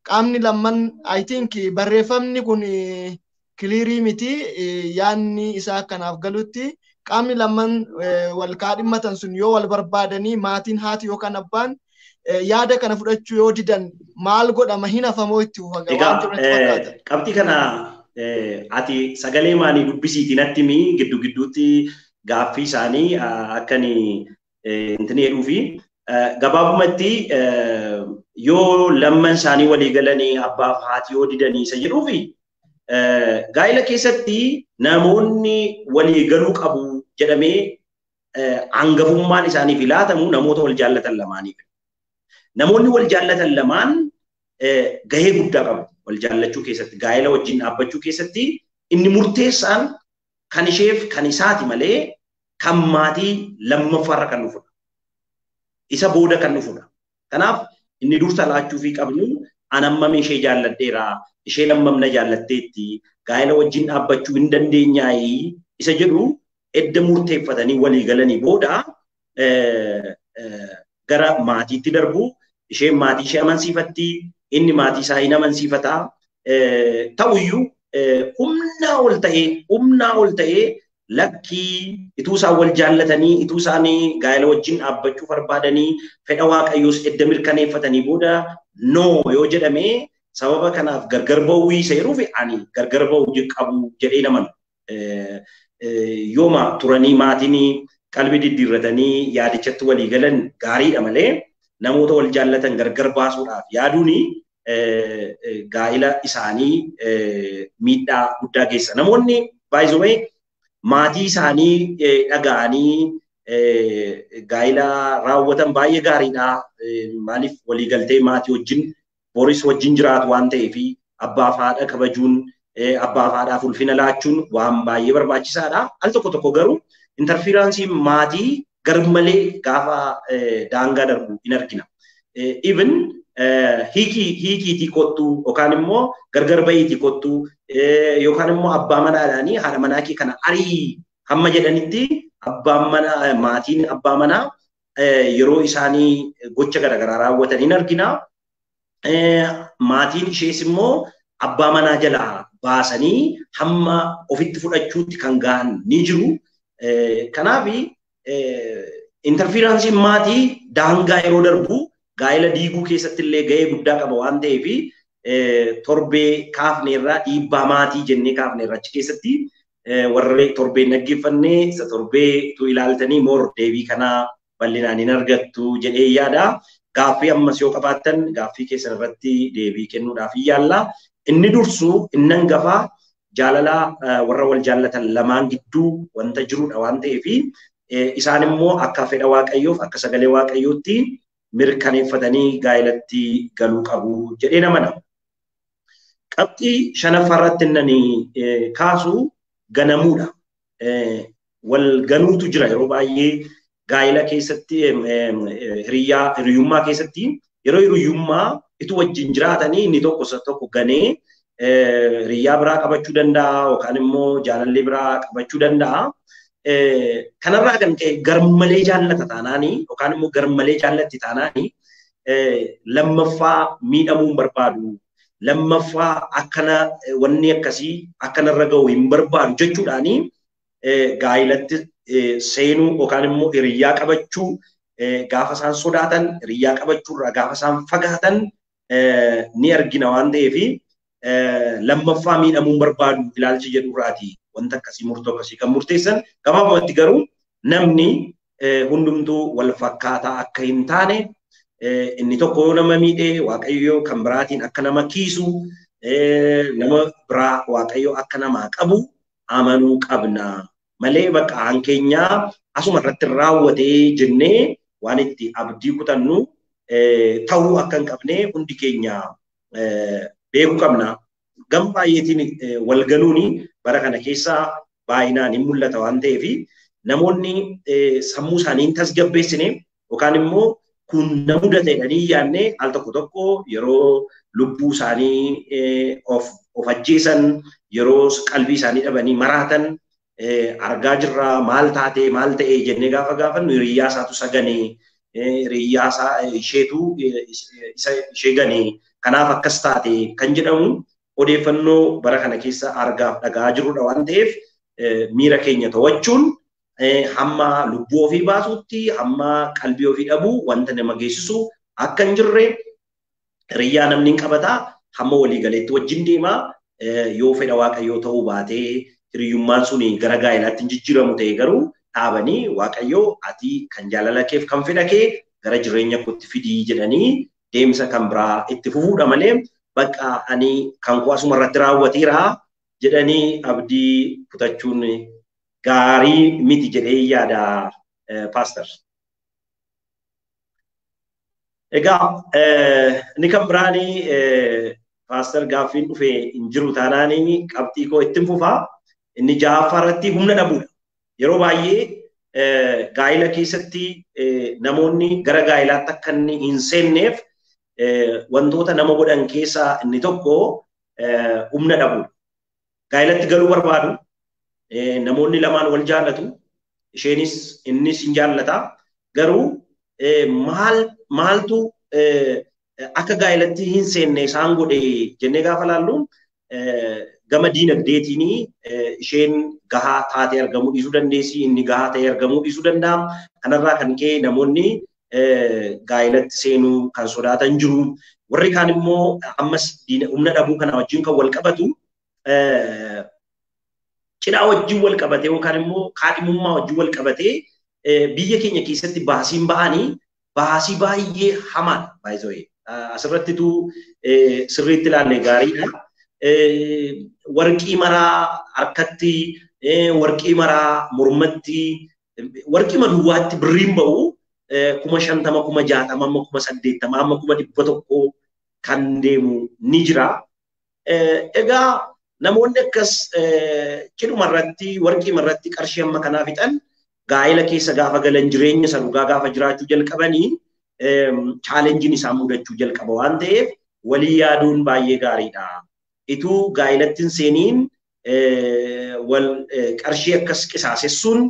Qaamni lamman I think barreeffamni kun kiliirii miti yaanni isaa kanaaf galutti qaamni lamman wal kaadhimmatan sun yoo wal barbaadanii maatiin haati yookaan abbaan yaada kana fudhachuu yoo didan maal godhama hin hafamoo itti fufa waan jiru natti fakkaata. Qabxii kana ati sagalee maanii dubbisiitii natti himi giddu gidduutti gaaffii isaanii akkani intini jedhuu fi gabaabumatti yoo lamman isaanii walii galanii abbaaf haati yoo didanii isa jedhuu fi gaa'ela keessatti namoonni walii galuu qabu jedhamee hangafummaan isaaniif laatamu namoota wal jaallatan lamaaniif. Namoonni wal jaallatan lamaan gahee guddaa qabu. Wal jaallachuu keessatti, gaa'ela wajjin dhaabbachuu keessatti inni murteessaan kan isheef kan isaati malee kan maatii lammaffaarra kan dhufudha. Isa booda kan dhufudha. Kanaaf inni dursa laachuufii qabnu an hammam ishee jaalladheera, isheen hammam na jaallatteetti, gaa'ela wajjin dhaabbachuu hin dandeenyaayii isa jedhu edda murteeffatanii walii galanii booda gara maatiitti darbu. Isheen maatii ishee amansiifatti, inni maatii isaa hin amansiifata. Ta'uyyuu humnaa ol ta'ee lakkii ituu isaan wal jaallatanii, ituu isaan gaa'ela wajjin dhaabbachuu barbaadanii, fedha waaqayyoos edda mirkaneeffatanii booda noo yoo jedhame sababa kanaaf gargar ba'uu isa jedhuuf ani gargar ba'uu qabu jedhee namanu. Yooma turanii maatiin qalbii diddiirratanii yaadichatti walii galan gaariidha malee namoota wal jaallatan gargar baasuudhaaf yaaduun gaa'ela isaanii miidhaa guddaa geessa. Namoonni baay'isumee maatii isaanii dhaga'anii gaa'ela raawwatan baay'ee gaariidha. Maaliif waliigaltee maatii wajjin boris wajjin jiraatu waan ta'eef abbaaf haadha kabajuun abbaaf haadhaaf ulfina laachuun waan baay'ee barbaachisaadha. Al tokko tokko garuu interferaansii maatii garmalee gaafa daangaa darbu hin argina. Even hiikiitii kottuu yookaan immoo gargar bahiitii kottuu yookaan immoo abbaa manaadhaanii haadha manaa kee kana arii hamma jedhanitti abbaan manaa maatiin abbaa manaa yeroo isaanii gocha garaagaraa raawwatan hin argina. Maatiin ishees immoo abbaa manaa jalaa baasanii hamma ofitti fudhachuutti kan gahan ni jiru. Kanaaf interferensiin maatii daangaa yeroo darbu gaa'ela diiguu keessatti illee gahee guddaa qaba waan ta'eef torbee kaafneerraa dhiibbaa maatii jennee kaafneerra achi keessatti warri torbeen dhaggeeffannee isa torbee utuu ilaaltanii moor deebii kanaa bal'inaan hin argattu jedhee yaada. Gaaffii ammas yoo qabaattan gaaffii keessan irratti deebii kennuudhaaf yaalla. Inni dursu inni hangafaa jaalala warra wal jaallatan lamaan gidduu wanta jirudha waan ta'eef isaan immoo akka fedha Waaqayyoof akka sagalee Waaqayyootti mirkaneeffatanii gaa'elatti galuu qabu jedhee namana. Qabxii shanaffaa irratti inni kaasu ganamuudha. Wal ganuutu jira yeroo baay'ee gaa'ela keessatti hiriyyummaa keessatti yeroo hiriyyummaa itu wajjin jiraatanii inni tokko isa tokko ganee hiriyyaa biraa qabachuu danda'a yookaan immoo jaalallee biraa qabachuu danda'a. Kanarraa kan ka'e garmalee jaallata taanaanii yookaan immoo garmalee jaallatti taanaanii lammaffaa miidhamuu hin barbaadu. Lammaffaa akkana wanni akkasii akkanarra ga'u hin barbaadu jechuudhaanii gaa'elatti seenuu yookaan immoo hiriyyaa qabachuu gaafa isaan sodaatan hiriyyaa qabachuurraa gaafa isaan fagaatan ni argina waan ta'eef lammaffaa miidhamuu hin barbaadu ilaalcha jedhurraati wanta akkasii murtoo akkasii kan murteessan. Gabaabumatti garuu namni hundumtuu wal fakkaataa akka hin taane inni tokko yoo nama miidhee Waaqayyo kan biraatiin akka nama kiisu nama biraa Waaqayyo akka namaa qabu amanuu qabna malee bakka aan keenyaa asuma irratti raawwatee jennee waan itti abdii kutannu ta'uu akka hin qabne hundi keenya beekuu qabna. Gama baay'eetiin wal galuuni bara kana keessa baay'inaan hin mul'ata waan ta'eef namoonni sammuu isaanii hin tasgabbeessine yookaan immoo kun na mudate jedhanii yaadne al tokko tokko yeroo lubbuu isaanii of ajjeesan yeroo qalbii isaanii dhabanii maraatan argaa jirra. Maal taate maal ta'e jennee gaafa gaafannu hiriyyaa isaatu isa ganee hiriyyaa isaa isheetu ishee ganee kanaaf akkas taate kan jedhamu odeeffannoo bara kana keessa argaaf dhagaa jirrudha waan ta'eef miira keenya to'achuun hamma lubbuu ofii baasuutti hamma qalbii ofii dhabuu wanta nama geessisu akka hin jirre hiriyyaa namni hin qabataa hamma walii galeetti wajjin deemaa yoo fedha Waaqayyoo ta'uu baatee hiriyyummaan sun gara gaa'elaatti hin jijjiiramu ta'e garuu dhaabanii Waaqayyoo ati kan jaalala keef kan fedha kee gara jireenya kootti fidii jedhanii deemsa kan biraa itti fufuudha malee bakka ani kan koo asuma irratti raawwateera jedhanii abdii kutachuun gaarii miti jedhee yaada paaster. Egaa inni kan biraanii paaster gaaffiin dhufe hin jiru taanaanii qabxii koo ittiin fufaa. Inni ja'affaa irratti humna dhabuudha. Yeroo baay'ee gaa'ela keessatti namoonni gara gaa'elaatti akka inni hin seenneef wantoota nama godhan keessaa inni tokko humna dhabuudha. Gaa'elatti galuu barbaadu. Namoonni lamaan wal jaallatu. Isheenis innis hin jaallata. Garuu maaltu akka gaa'elatti hin seenne isaan godhe jennee gaafa laallu gama diinagdeetiin isheen gahaa taatee argamuu dhiisuu dandeessi, inni gahaa ta'ee argamuu dhiisuu danda'a. Kanarraa kan ka'e namoonni gaa'elatti seenuu kan sodaatan jiru. Warri kaan immoo ammas humna dhabuu kana wajjin kan wal qabatu cidhaa wajjin wal qabatee yookaan immoo kaadhimummaa wajjin wal qabatee biyya keenya keessatti baasiin ba'anii baasii baay'ee hamaadha. Baay'ee asirrattitu sirriitti ilaalle gaariidha. Warqii maraa harkatti, warqii maraa mormatti, warqii duwwaatti birriin ba'u 50,000, 60,000, amma 80,000, amma 100,000 kan deemu ni jira. Egaa namoonni akkas cidhuma irratti warqii irratti qarshii amma kanaa fixan gaa'ela keessa gaafa galan jireenya isa dhugaa gaafa jiraachuu jalqabanii Chaalenjiin isaan mudachuu jalqaba waan ta'eef walii yaaduun baay'ee gaariidha. Ituu gaa'ilatti hin seeniin wal qarshii akkas qisaasessuun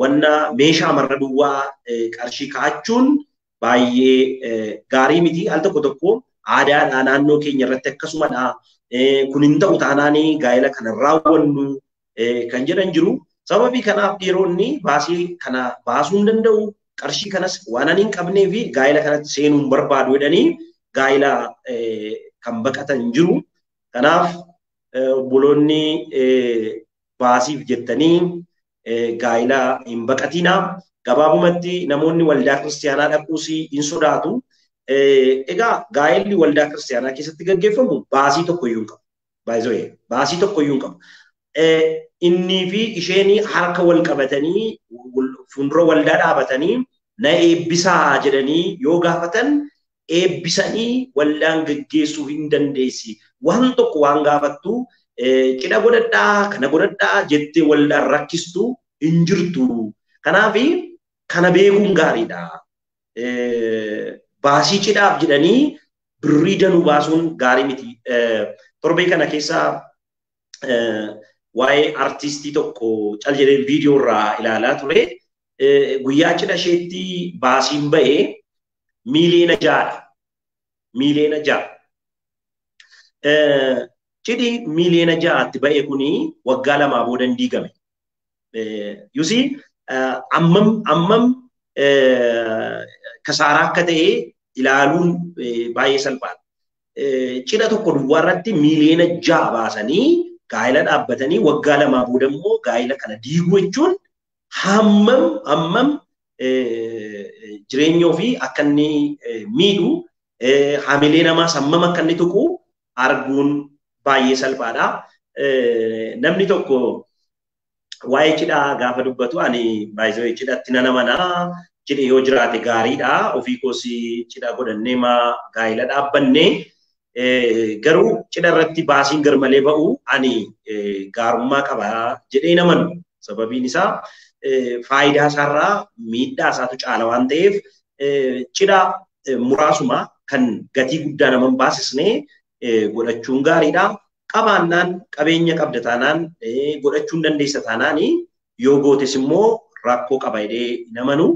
wanna meeshaa marra duwwaa qarshii kaa'achuun baay'ee gaarii miti. Al tokko tokko aadaadha naannoo keenya irratti akkasumadha. Kun hin ta'u taanaan gaa'ila kana raawwannu kan jedhan jiru. Sababii kanaaf dhiironni baasii kana baasuu hin danda'u. Qarshii kanas waan ani hin qabnee fi gaa'ila kanatti seenuu hin barbaadu jedhanii gaa'ila kan baqatan jiru. Kanaaf obboloonni baasiif jettanii gaa'ila hin baqatinaa. Gabaabumatti namoonni waldaa kiristaanaa dhaquus hin sodaatu. Egaa gaa'illi waldaa kiristaanaa keessatti gaggeeffamu baasii tokko iyyuu hin qabu. Baay'ee baasii tokko iyyuu hin qabu. Innii fi isheen harka wal qabatanii fuuldura waldaa dhaabatanii na eebbisaa jedhanii yoo gaafatan eebbisanii waldaan gaggeessuu hin dandeessi. Waan tokko waan gaafattu cidha godhadhaa kana godhadhaa jettee waldaan rakkistu hin jirtu. Kanaaf kana beekuun gaariidha. Baasii cidhaaf jedhanii birrii danuu baasuun gaarii miti. Torbee kana keessa waa'ee artistii tokko cal jedheen viidiyoo irraa ilaalaa ture. Guyyaa cidha isheetti baasiin ba'ee 6 miiliyoona. 6 miiliyoona. Cidhi 6 miiliyoonatti ba'e kuni waggaa 2 booda hin diigame. You see, ammam ammam kasaaraa akka ta'e ilaaluun baay'ee salphaadha. Cidha tokko duwwaa irratti 6 miiliyoona baasanii gaa'ila dhaabbatanii waggaa 2 booda immoo gaa'ila kana diiguu jechuun hammam hammam jireenya ofii akka inni miidhu, hamilee namaas hammam akka inni tuqu arguun baay'ee salphaadha. Namni tokko waa'ee cidhaa gaafa dubbatu, ani baay'ee cidhatti nan amanaa. Cidhi yoo jiraate gaariidha. Ofii koos cidha godhannee maa gaa'ila dhaabbannee, garuu cidha irratti baasiin garmalee ba'u ani gaarummaa qaba jedhee namanu. Sababiin isaa faayidaa isaarraa miidhaa isaatu caala waan ta'eef, cidha muraasuma kan gatii guddaa nama hin baasisne godhachuun gaariidha. Qabaannaan, qabeenya qabda taanaan, godhachuun dandeessa taanaan, yoo gootes immoo rakkoo qaba jedhee hin amanu.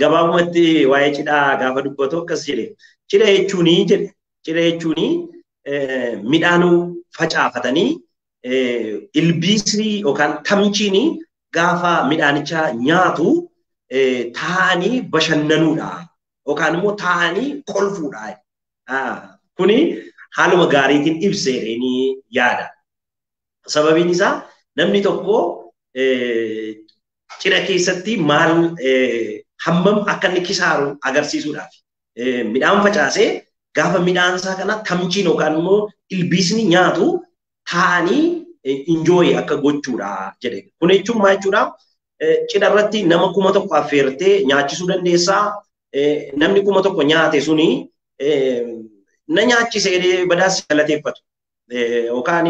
Gabaabumatti waa'ee cidhaa gaafa dubbatu akkas jedhe. Cidha jechuuni jedhe. Cidha jechuuni midhaan facaafatanii ilbiisni yookaan tamchiin gaafa midhaanicha nyaatu taa'anii bashannanuudha. Yookaan immoo taa'anii kolfuudha. Kuni haaluma gaariitiin ibseereenii yaada. Sababiin isaa namni tokko cidha keessatti maal hammam akka inni kisaaru agarsiisuudhaaf. Midhaan facaasee gaafa midhaan isaa kana tamchiin yookaan immoo ilbiisni nyaatu taa'anii enjoy akka gochuudha jedhe. Kun jechuun maal jechuudha? Cidha irratti nama 1000 affeertee nyaachisuu dandeessaa. Namni 1000 nyaate suni na nyaachise jedhee badaas galateeffatu. Yookaan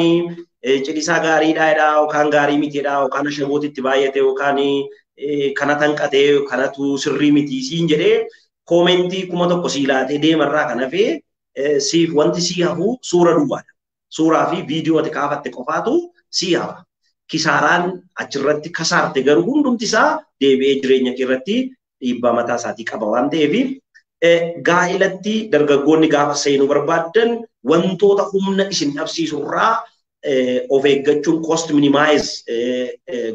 cidhisaa gaariidha jedha, yookaan gaarii mitiidha, yookaan ashabootitti baay'ate, yookaan kana tanqatee kanatu sirrii miti siin jedhee koomentii 1000 sii laatee deemarraa kan hafee siif wanti sii hafu suura duwwaadha. Suuraa fi viidiyoo ati kaafatte qofaatu sii hafa. Kisaaraan achirratti kasaarte garuu hundumti isaa deebi'ee jireenya kee irratti dhiibbaa mataa isaatii qaba waan ta'eef, gaa'ilatti dargaggoonni gaafa seenuu barbaaddan wantoota humna isin dhabsiisurraa of eeggachuun, cost minimize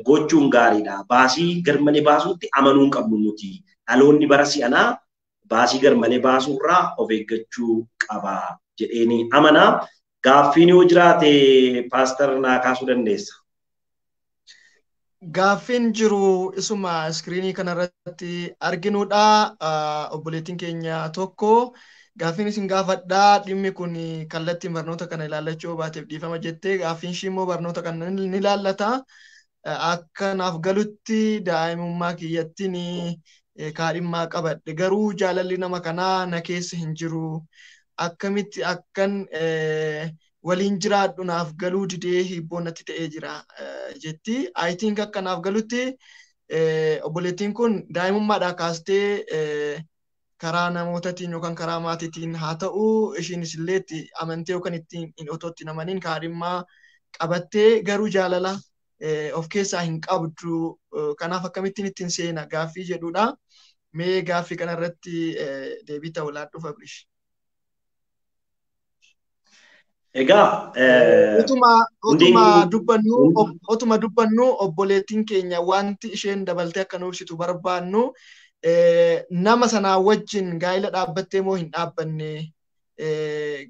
gochuun gaariidha. Baasii garmalee baasuutti amanuu hin qabnu nuti. Dhaloonni bara si'anaa baasii garmalee baasuurraa of eeggachuu qaba jedheeni amanaa. Gaaffiin yoo jiraate, Pastor, naa kaasuu dandeessa. Gaaffiin jiru isuma iskiriinii kanarratti arginudha. Obboleettiin keenya tokko gaaffiin isin gaafadhaa, dhimmi kun kallattiin barnoota kana ilaallachuu baateef dhiifama jettee, gaaffiin ishii immoo barnoota kana ni ilaallata. Akka naaf galutti daa'imummaa kiyyattiin kaadhimmaa qabadhe, garuu jaalalli nama kanaa na keessa hin jiru. Akkamitti akkan waliin jiraadhu naaf galuu didee hibboo natti ta'ee jira jetti. I think akka naaf galutti Obboleettiin kun daa'imummaadhaa kaastee karaa namootaatiin yookaan karaa maatiitiin haa ta'u ishiinis illee itti amantee yookaan ittiin otoo itti namaniin kaadhimmaa qabattee garuu jaalala of keessaa hin qabdu. Kanaaf akkamittiin ittiin seena gaaffii jedhudha. Mee gaaffii kanarratti deebii ta'u laadhu Fabrish. Egaa otuma dubbannu obboleettiin keenya wanti isheen dabaltee akka nu ibsitu barbaannu nama sanaa wajjin gaa'ila dhaabbattee moo hin dhaabbanne,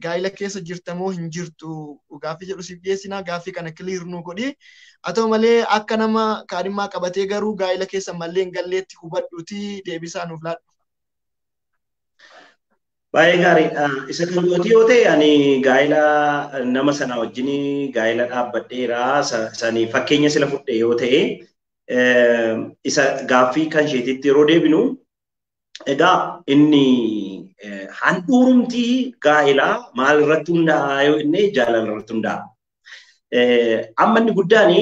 gaa'ila keessa jirta moo hin jirtu gaaffii jedhu siif dhiyeessinaa. Gaaffii kana clear nu godhi. Haa ta'u malee akka nama kaadhimmaa qabatee garuu gaa'ila keessa mallee hin galleetti hubadhuuti deebisaa nuuf laadhu. Baay'ee gaariidha. Isa kan gooti yoo ta'e ani gaa'ila nama sana wajjin gaa'ila dhaabbadheera. Sani fakkeenya sila fudhe yoo ta'e isa gaaffii kan isheetitti yeroo deebinu egaa inni handhuurumtii gaa'ilaa maal irratti hundaa'a yoo inni jaalala irratti hundaa'a. Amma inni guddaan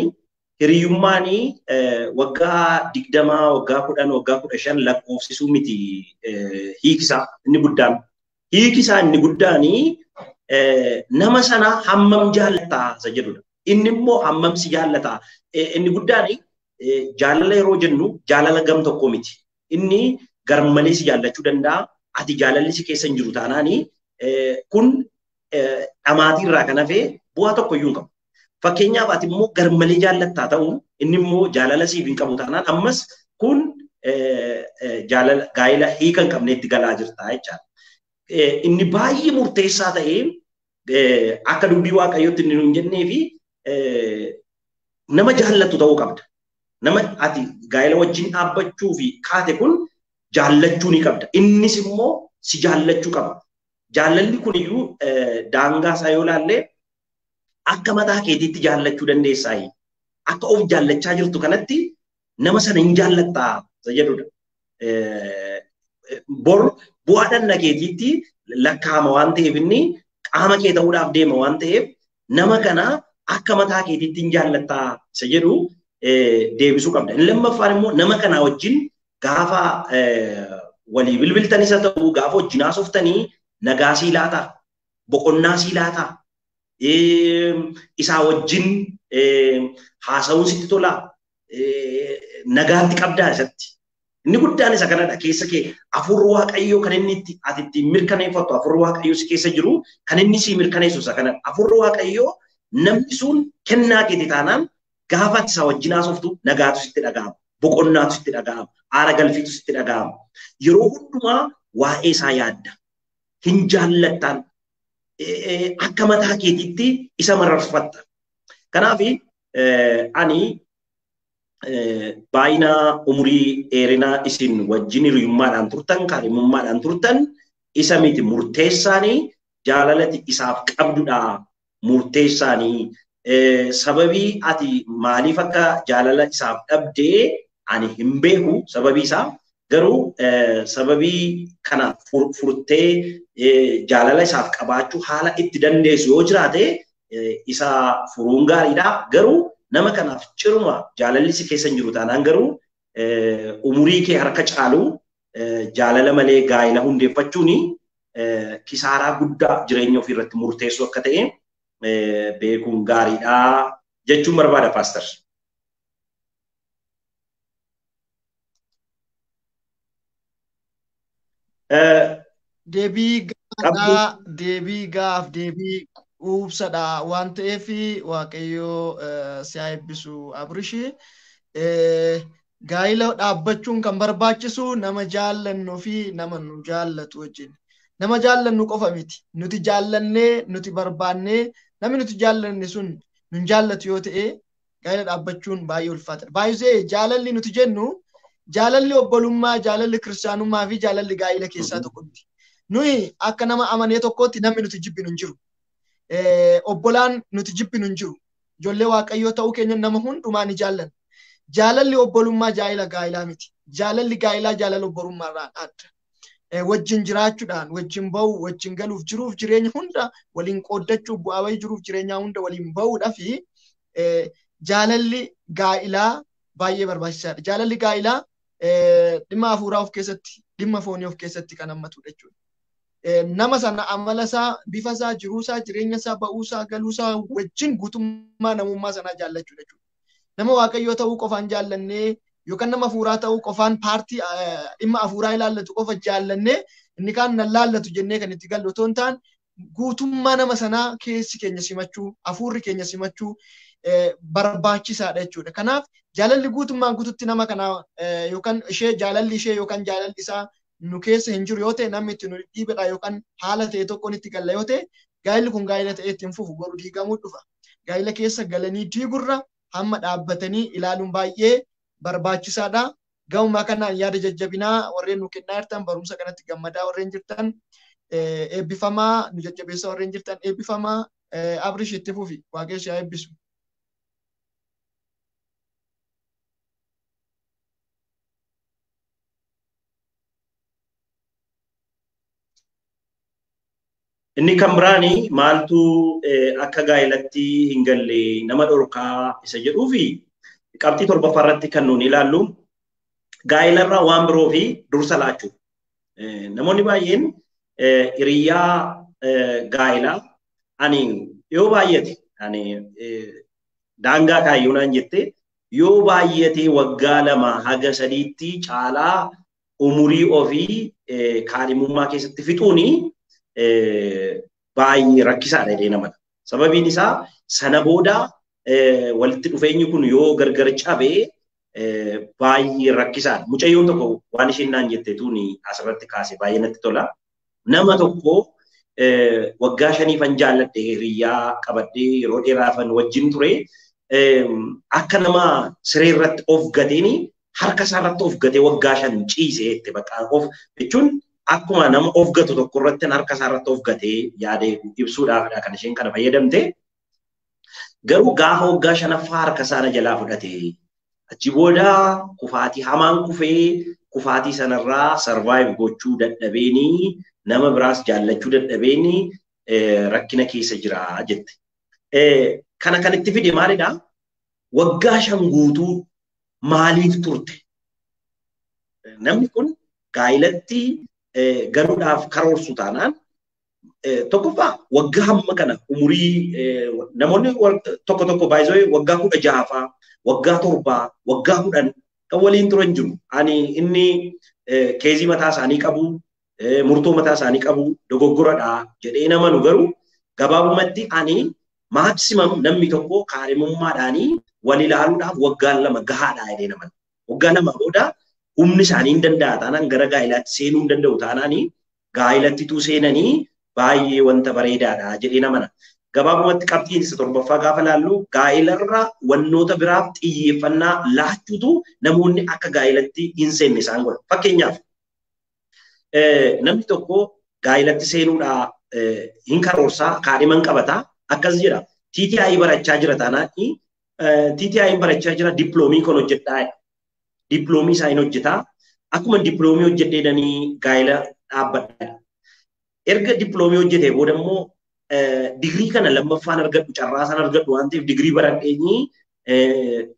hiriyyummaan waggaa 20, waggaa 10, waggaa 15 lakkoofsisuu miti hiikisaa inni guddaan. Hiikisaa inni guddaan nama sana hammam jaallataa isa jedhudha. Inni immoo hammam si jaallataa. Inni guddaan jaalala yeroo jennu jaalala gam tokko miti. Inni garmalee si jaallachuu danda'a. Ati jaalalli si keessa hin jiru taanaani kun dhamaatii irraa kan hafe bu'aa tokko iyyuu hin qabu. Fakkeenyaaf ati immoo garmalee jaallattaa ta'u inni immoo jaalala siif hin qabu taanaan ammas kun jaalala gaa'ila hiika hin qabneetti galaa jirta jechaadha. Inni baay'ee murteessaa ta'e akka dubbii Waaqayyootti inni nuun jennee fi nama jaallattu ta'uu qabda. Nama ati gaa'ila wajjin dhaabbachuu fi kaate kun jaallachuu ni qabda. Innis immoo si jaallachuu qaba. Jaalalli kuniyyuu daangaa isaa yoo ilaalle akka mataa keetiitti jaallachuu dandeessaa. Akka of jaallachaa jirtu kanatti nama sana hin jaallattaa isa jedhudha. Bor bu'aa dhanna keetiitti lakkaa'ama waan ta'eef inni qaama kee ta'uudhaaf deema waan ta'eef nama kana akka mataa keetiitti hin jaallattaa isa jedhu deebisuu qabda. Inni lammaffaan immoo nama kana wajjin gaafa walii bilbiltanis haa ta'u gaafa wajjin haasoftanii nagaa sii laataa, boqonnaa sii laataa, isaa wajjin haasa'uun sitti tolaa, nagaatti qabdaa isatti. Inni guddaan isa kanadha. Keessa kee hafuurri Waaqayyoo kan inni itti ati ittiin mirkaneeffattu hafuurri Waaqayyoo si keessa jiru kan inni si mirkaneessu isa kanadha. Hafuurri Waaqayyoo namni sun kennaa keeti taanaan gaafa ati isaa wajjin haasoftu nagaatu sitti dhaga'ama, boqonnaatu sitti dhaga'ama, aara galfiitu sitti dhaga'ama. Yeroo hundumaa waa'ee isaa yaadda. Hin jaallattaan akka mataa keetiitti isa mararfatta. Kanaaf ani baay'ina umurii dheerinaa isin wajjin hiriyummaadhaan turtan, kaadhimummaadhaan turtan isa miti murteessaanii jaalalati isaaf qabdudha murteessaanii. Sababii ati maaliif akka jaalala isaaf dhabdee ani hin beeku sababii isaa garuu sababii kana furtee jaalala isaaf qabaachuu haala itti dandeessu yoo jiraate isa furuun gaariidha. Garuu nama kanaaf ciruma jaalalli si keessa hin jiru taanaan garuu umurii kee harka caalu jaalala malee gaa'ila hundeeffachuun kisaaraa guddaa jireenya ofii irratti murteessuu akka ta'e beekuun gaariidha jechuun barbaada paaster. Deebii gaadhaa, deebii gaaf, deebii quubsadha waan ta'eef Waaqayyoo si haa eebbisu Abrishi. Gaa'ila dhaabbachuun kan barbaachisu nama jaallannuu fi nama nu jaallatu wajjin. Nama jaallannu qofa miti. Nuti jaallannee, nuti barbaannee, namni nuti jaallanne sun nun jaallatu yoo ta'e gaa'ila dhaabbachuun baay'ee ulfaataadha. Baay'ee jaalalli nuti jennu jaalalli obbolummaa, jaalalli kiristaanummaa fi jaalalli gaa'ila keessaa tokko miti. Nuyi akka nama amanee tokkootti namni nuti jibbinu hin jiru. Obbolaan nuti jibbinu hin jiru. Ijoollee Waaqayyoo ta'uu keenya nama hundumaa ni jaallanna. Jaalalli obbolummaa jaalala gaa'ilaa miti. Jaalalli gaa'ilaa jaalala obbolummaarraan adda. Wajjin jiraachuudhaan, wajjin ba'uu, wajjin galuuf, jiruuf jireenya hunda waliin qooddachuu, bu'aa bahii jiruuf jireenya hunda waliin ba'uudhaa fi jaalalli gaa'ilaa baay'ee barbaachisaadha. Jaalalli gaa'ilaa dhimma hafuuraa of keessatti, dhimma foonii of keessatti kan hammatudha jechuudha. Nama sana amala isaa, bifa isaa, jiruu isaa, jireenya isaa, ba'uu isaa, galuu isaa wajjin guutummaa namummaa sanaa jaallachuudha jechuudha. Nama Waaqayyoo ta'uu qofaan jaallannee yookaan nama hafuuraa ta'uu qofaan paartii dhimma hafuuraa ilaallatu qofa jaallannee inni kaan nan laallatu jennee kan itti gallu otoo hin taane guutummaa nama sanaa keessi keenya simachuu, hafuurri keenya simachuu barbaachisaadha jechuudha. Kanaaf jaalalli guutummaan guututti nama kanaa yookaan ishee jaalalli ishee yookaan jaalalli isaa nu keessa hin jiru yoo ta'e namni itti nu dhiibedha yookaan haala ta'e tokkoon itti galla yoo ta'e gaa'illi kun gaa'ila ta'ee ittiin fufu boru diigamuu dhufa. Gaa'ila keessa galanii diigurra hamma dhaabbatanii ilaaluun baay'ee barbaachisaadha. Gamumaa kanaan yaada jajjabinaa warreen nu kennaa jirtan barumsa kanatti gammadaa warreen jirtan eebbifamaa nu jajjabeessaa warreen jirtan eebbifamaa Abrish itti fufi Waaqayyo si haa eebbisu. Inni kan biraani maaltu akka gaa'ilatti hin galle nama dhorkaa isa jedhuu fi qabxii torbaffaa irratti kan nuuni ilaallu gaa'ilarraa waan biroo fi dursa laachuu. Namoonni baay'een hiriyyaa gaa'ilaa ani yoo baay'ate ani daangaa kaayyoo naan jette yoo baay'ate waggaa 2 haga 3tti caalaa umurii ofii kaadhimummaa keessatti fixuuni baay'ee rakkisaadha jedhee namana. Sababiin isaa sana booda walitti dhufeenyi kun yoo gargar cabee baay'ee rakkisaadha. Mucayyoon tokko waan isheen naan jette tuuni asirratti kaase baay'ee natti tola. Nama tokko waggaa 5 jaalladhe hiriyyaa qabadhee yeroo dheeraafan wajjin ture akka nama siree irratti of gateeni harka isaa irratti of gatee waggaa 5 ciisee itti bakka of jechuun akkuma nama of gatu tokko irratti harka isaa irratti of gatee yaadee ibsuudhaafidha kan isheen kana fayyadamte. Garuu gaafa waggaa 5ffaa harka isaa na jalaa fudhate. Achi booda kufaatii hamaan kufee kufaatii sanarraa sarvaayiv gochuu dadhabeeni nama biraas jaallachuu dadhabeeni rakkina keessa jira jette. Kana kan itti fide maalidha? Waggaa 5 guutuu maaliif turte? Namni kun gaa'ilatti galuudhaaf karoorsu taanaan tokkoffaa waggaa hamma kana umurii namoonni tokko tokko baay'isoo waggaa 16faa waggaa 7 waggaa 10 kan waliin turan jiru. Ani inni keezii mataa isaanii qabu murtoo mataa isaanii qabu dogoggoradha jedhee namanu garuu gabaabumatti ani maaksimam namni tokko kaadhimummaadhaanii wal ilaaluudhaaf waggaa 2 gahaadha jedhee namanu. Waggaa 2 booda humni isaanii hin danda'a taanaan gara gaa'ilaatti seenuu hin danda'u taanaanii gaa'ilattituu seenanii baay'ee wanta bareedaadha jedhee namana. Gabaabumatti qabxiin isa torbaffaa gaafa laallu gaa'ilarra wannoota biraaf xiyyeeffannaa laachuutu namoonni akka gaa'ilatti hin seenne isaan godha. Fakkeenyaaf namni tokko gaa'ilatti seenuudhaa hin karoorsaa kaadhiman qabataa akkas jedha. TTI barachaa jira taanaan TTI barachaa jira diploomii kan hojjedhaa. Diploomii isaa hin hojjetaa. Akkuma diploomii hojjedheedhanii gaa'ila dhaabbadha. Erga diploomii hojjetee booda immoo digirii kana lammaffaan argadhu carraa san argadhu waan ta'eef digirii baradheenii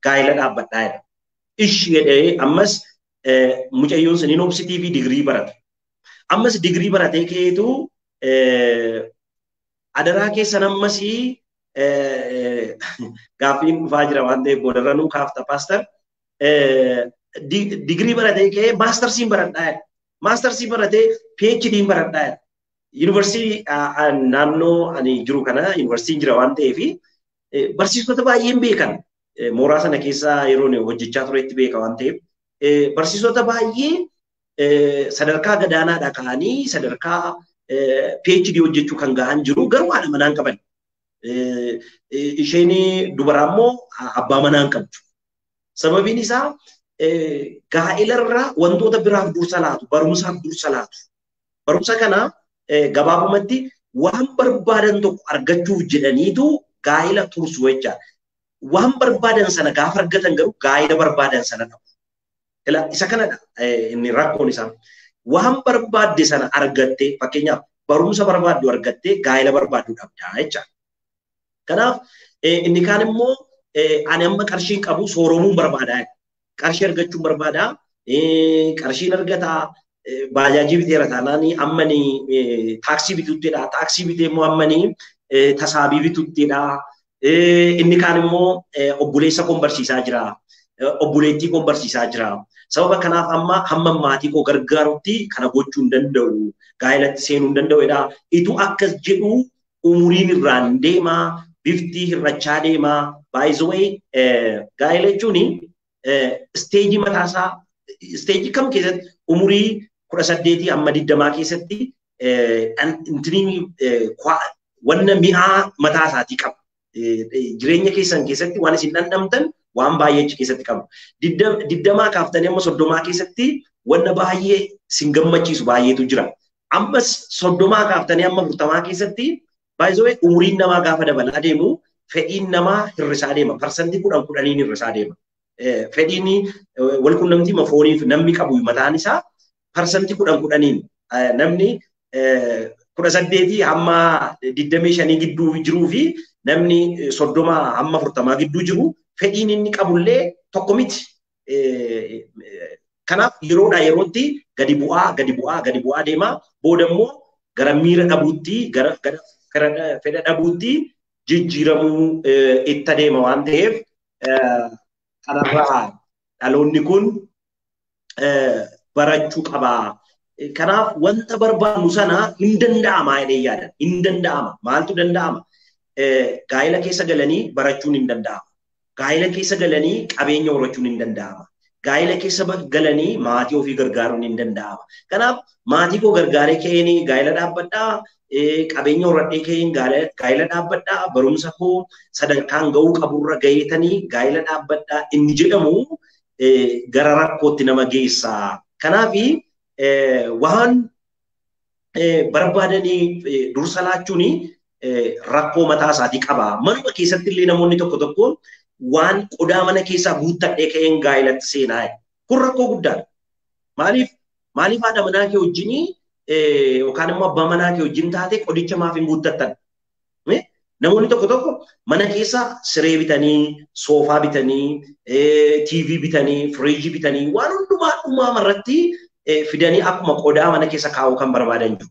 gaa'ila dhaabbadhaa jedha. Ishi jedhee ammas mucayyoon sun hin obsitii fi digirii barata. Ammas digirii baratee keetu adaraa keessan ammasii gaaffiin dhufaa jira waan ta'eef boodarra nuu kaafta paaster. Digirii baratee kee maastarsiin baradhaa jedha. Maastarsii baratee PhD'n baradhaa jedha. Yuunivarsiitii naannoo ani jiru kana yuunivarsiitiin jira waan ta'eef barsiisota baay'een beekan. Mooraa sana keessa yeroo hojjechaa turetti beeka waan ta'eef barsiisota baay'ee sadarkaa gadaanaadha ka'anii sadarkaa PhD hojjechuu kan gahan jiru garuu haadha manaa hin qaban. Isheen dubaraa immoo abbaa manaa hin qabdu. Sababiin isaa gaa'ilarraa wantoota biraaf dursa laatu, barumsaaf dursa laatu. Barumsa kana gabaabumatti waan barbaadan tokko argachuuf jedhaniitu gaa'ila tursu jechaadha. Waan barbaadan sana gaafa argatan garuu gaa'ila barbaadan sana dhabu. Isa kanadha inni rakkoon isaa. Waan barbaadde sana argattee fakkeenyaaf barumsa barbaaddu argattee gaa'ila barbaaddu dhabdaa jechaadha. Kanaaf inni kaan immoo ani amma qarshiin qabu sooromuun barbaadaa. Qarshii argachuun barbaada. Qarshiin argataa. Baajaajii biteera taanaan ammanii taaksii bituuttidha. Taaksii bitee immoo ammanii tasaabii bituuttidha. Inni kaan immoo obboleessa koon barsiisaa jira. Obboleettii koon barsiisaa jira. Sababa kanaaf amma hamma maatii koo gargaarutti kana gochuu hin danda'u. Gaa'elatti seenuu hin danda'udha. Itu akkas jedhu umuriin irraan deema. Bifti hir'achaa deema. By the way, gaa'ela jechuun isteejii mataasaa isteejii kam keessatti umurii 18 hamma 20 keessatti wanna mi'aa mataa isaatii qaba. Jireenya keessan keessatti waan isin dhandhamtan waan baay'ee achi keessatti qabu. 20 kaaftanii amma 30 keessatti wanna baay'ee isin gammachiisu baay'eetu jira. Ammas 30 kaaftanii amma 40 keessatti baay'ee umuriin namaa gaafa dabalaa deemu fedhiin namaa hir'isaa deema. Parsantii 10 10 hir'isaa deema. Fedhiin walqunnamtii fooniif namni qabu mataan isaa parsantii 10 10 namni 18 hamma 25 gidduu jiruu fi namni 30 hamma 40 gidduu jiru fedhiin inni qabullee tokko miti. Kanaaf yeroodhaa yerootti gadi bu'aa gadi bu'aa gadi bu'aa deema. Booda immoo gara miira dhabuutti gara fedha dhabuutti jijjiiramuu itti adeema waan ta'eef kanarraa dhaloonni kun barachuu qaba. Kanaaf wanta barbaannu sana hin danda'ama jedhee yaadan. Hin danda'ama. Maaltu danda'ama? Gaa'ela keessa galanii barachuun hin danda'ama. Gaa'ela keessa galanii qabeenya horachuun hin danda'ama. Gaa'ela keessa galanii maatii ofii gargaaruun hin danda'ama. Kanaaf maatii koo gargaaree ka'een gaa'ela dhaabbadhaa, qabeenya horadhee ka'een gaa'ela dhaabbadhaa, barumsa koo sadarkaan ga'uu qaburra gaheetanii gaa'ela dhaabbadhaa inni jedhamu gara rakkootti nama geessa. Kanaaf waan barbaadanii dursa laachuun rakkoo mataa isaatii qaba. Manuma keessatti illee namoonni tokko tokko waan qodaa mana keessaa guuttadhee ka'een gaa'elatti seenaa. Kun rakkoo guddaadha. Maaliif haadha manaa kee wajjin yookaan immoo abbaa manaa kee wajjin taate qodicha maaf hin guuttattan? Namoonni tokko tokko mana keessa siree bitanii, soofaa bitanii, TV bitanii, firiijii bitanii waan hundumaa dhumaama irratti fidanii akkuma qodaa mana keessa kaa'uu kan barbaadan jiru.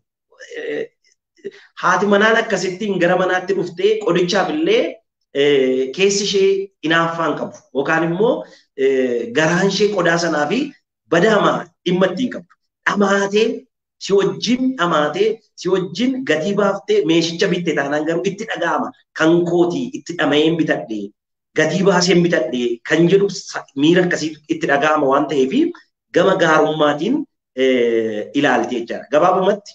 Haati manaan akkasittiin gara manaatti dhuftee qodichaaf illee keessi ishee hinaaffaan qabu yookaan immoo garaan ishee qodaa sanaa fi badaama dhimma ittiin qabdu. Dhamaatee si wajjin dhamaatee si wajjin gatii baaftee meeshicha bitte taanaan garuu itti dhaga'ama. Kan kootii itti dhama'een bitadhe gatii baaseen bitadhe kan jedhu miira akkasii itti dhaga'ama waan ta'eef gama gaarummaatiin ilaalti jechaadha. Gabaabumatti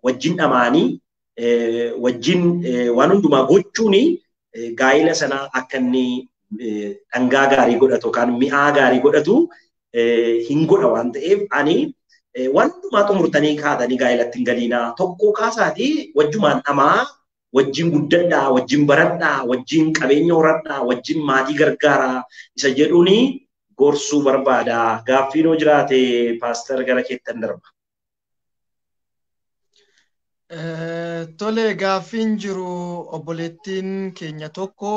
wajjin dhamaanii wajjin waan hundumaa gochuun gaa'ela sana akka inni dhangaa gaarii godhatu yookaan mi'aa gaarii godhatu hin godha waan ta'eef ani waan hundumaa xumurtanii kaatanii gaa'elatti hin galiinaa. Tokko kaasaatii wajjumaan dhamaa, wajjin guddadhaa, wajjin baradhaa, wajjin qabeenya horadhaa, wajjin maatii gargaaraa isa jedhuuni gorsuu barbaada. Gaaffiin hoo jiraate paaster gara keettan darba. Tole gaaffiin jiru obboleettiin keenya tokko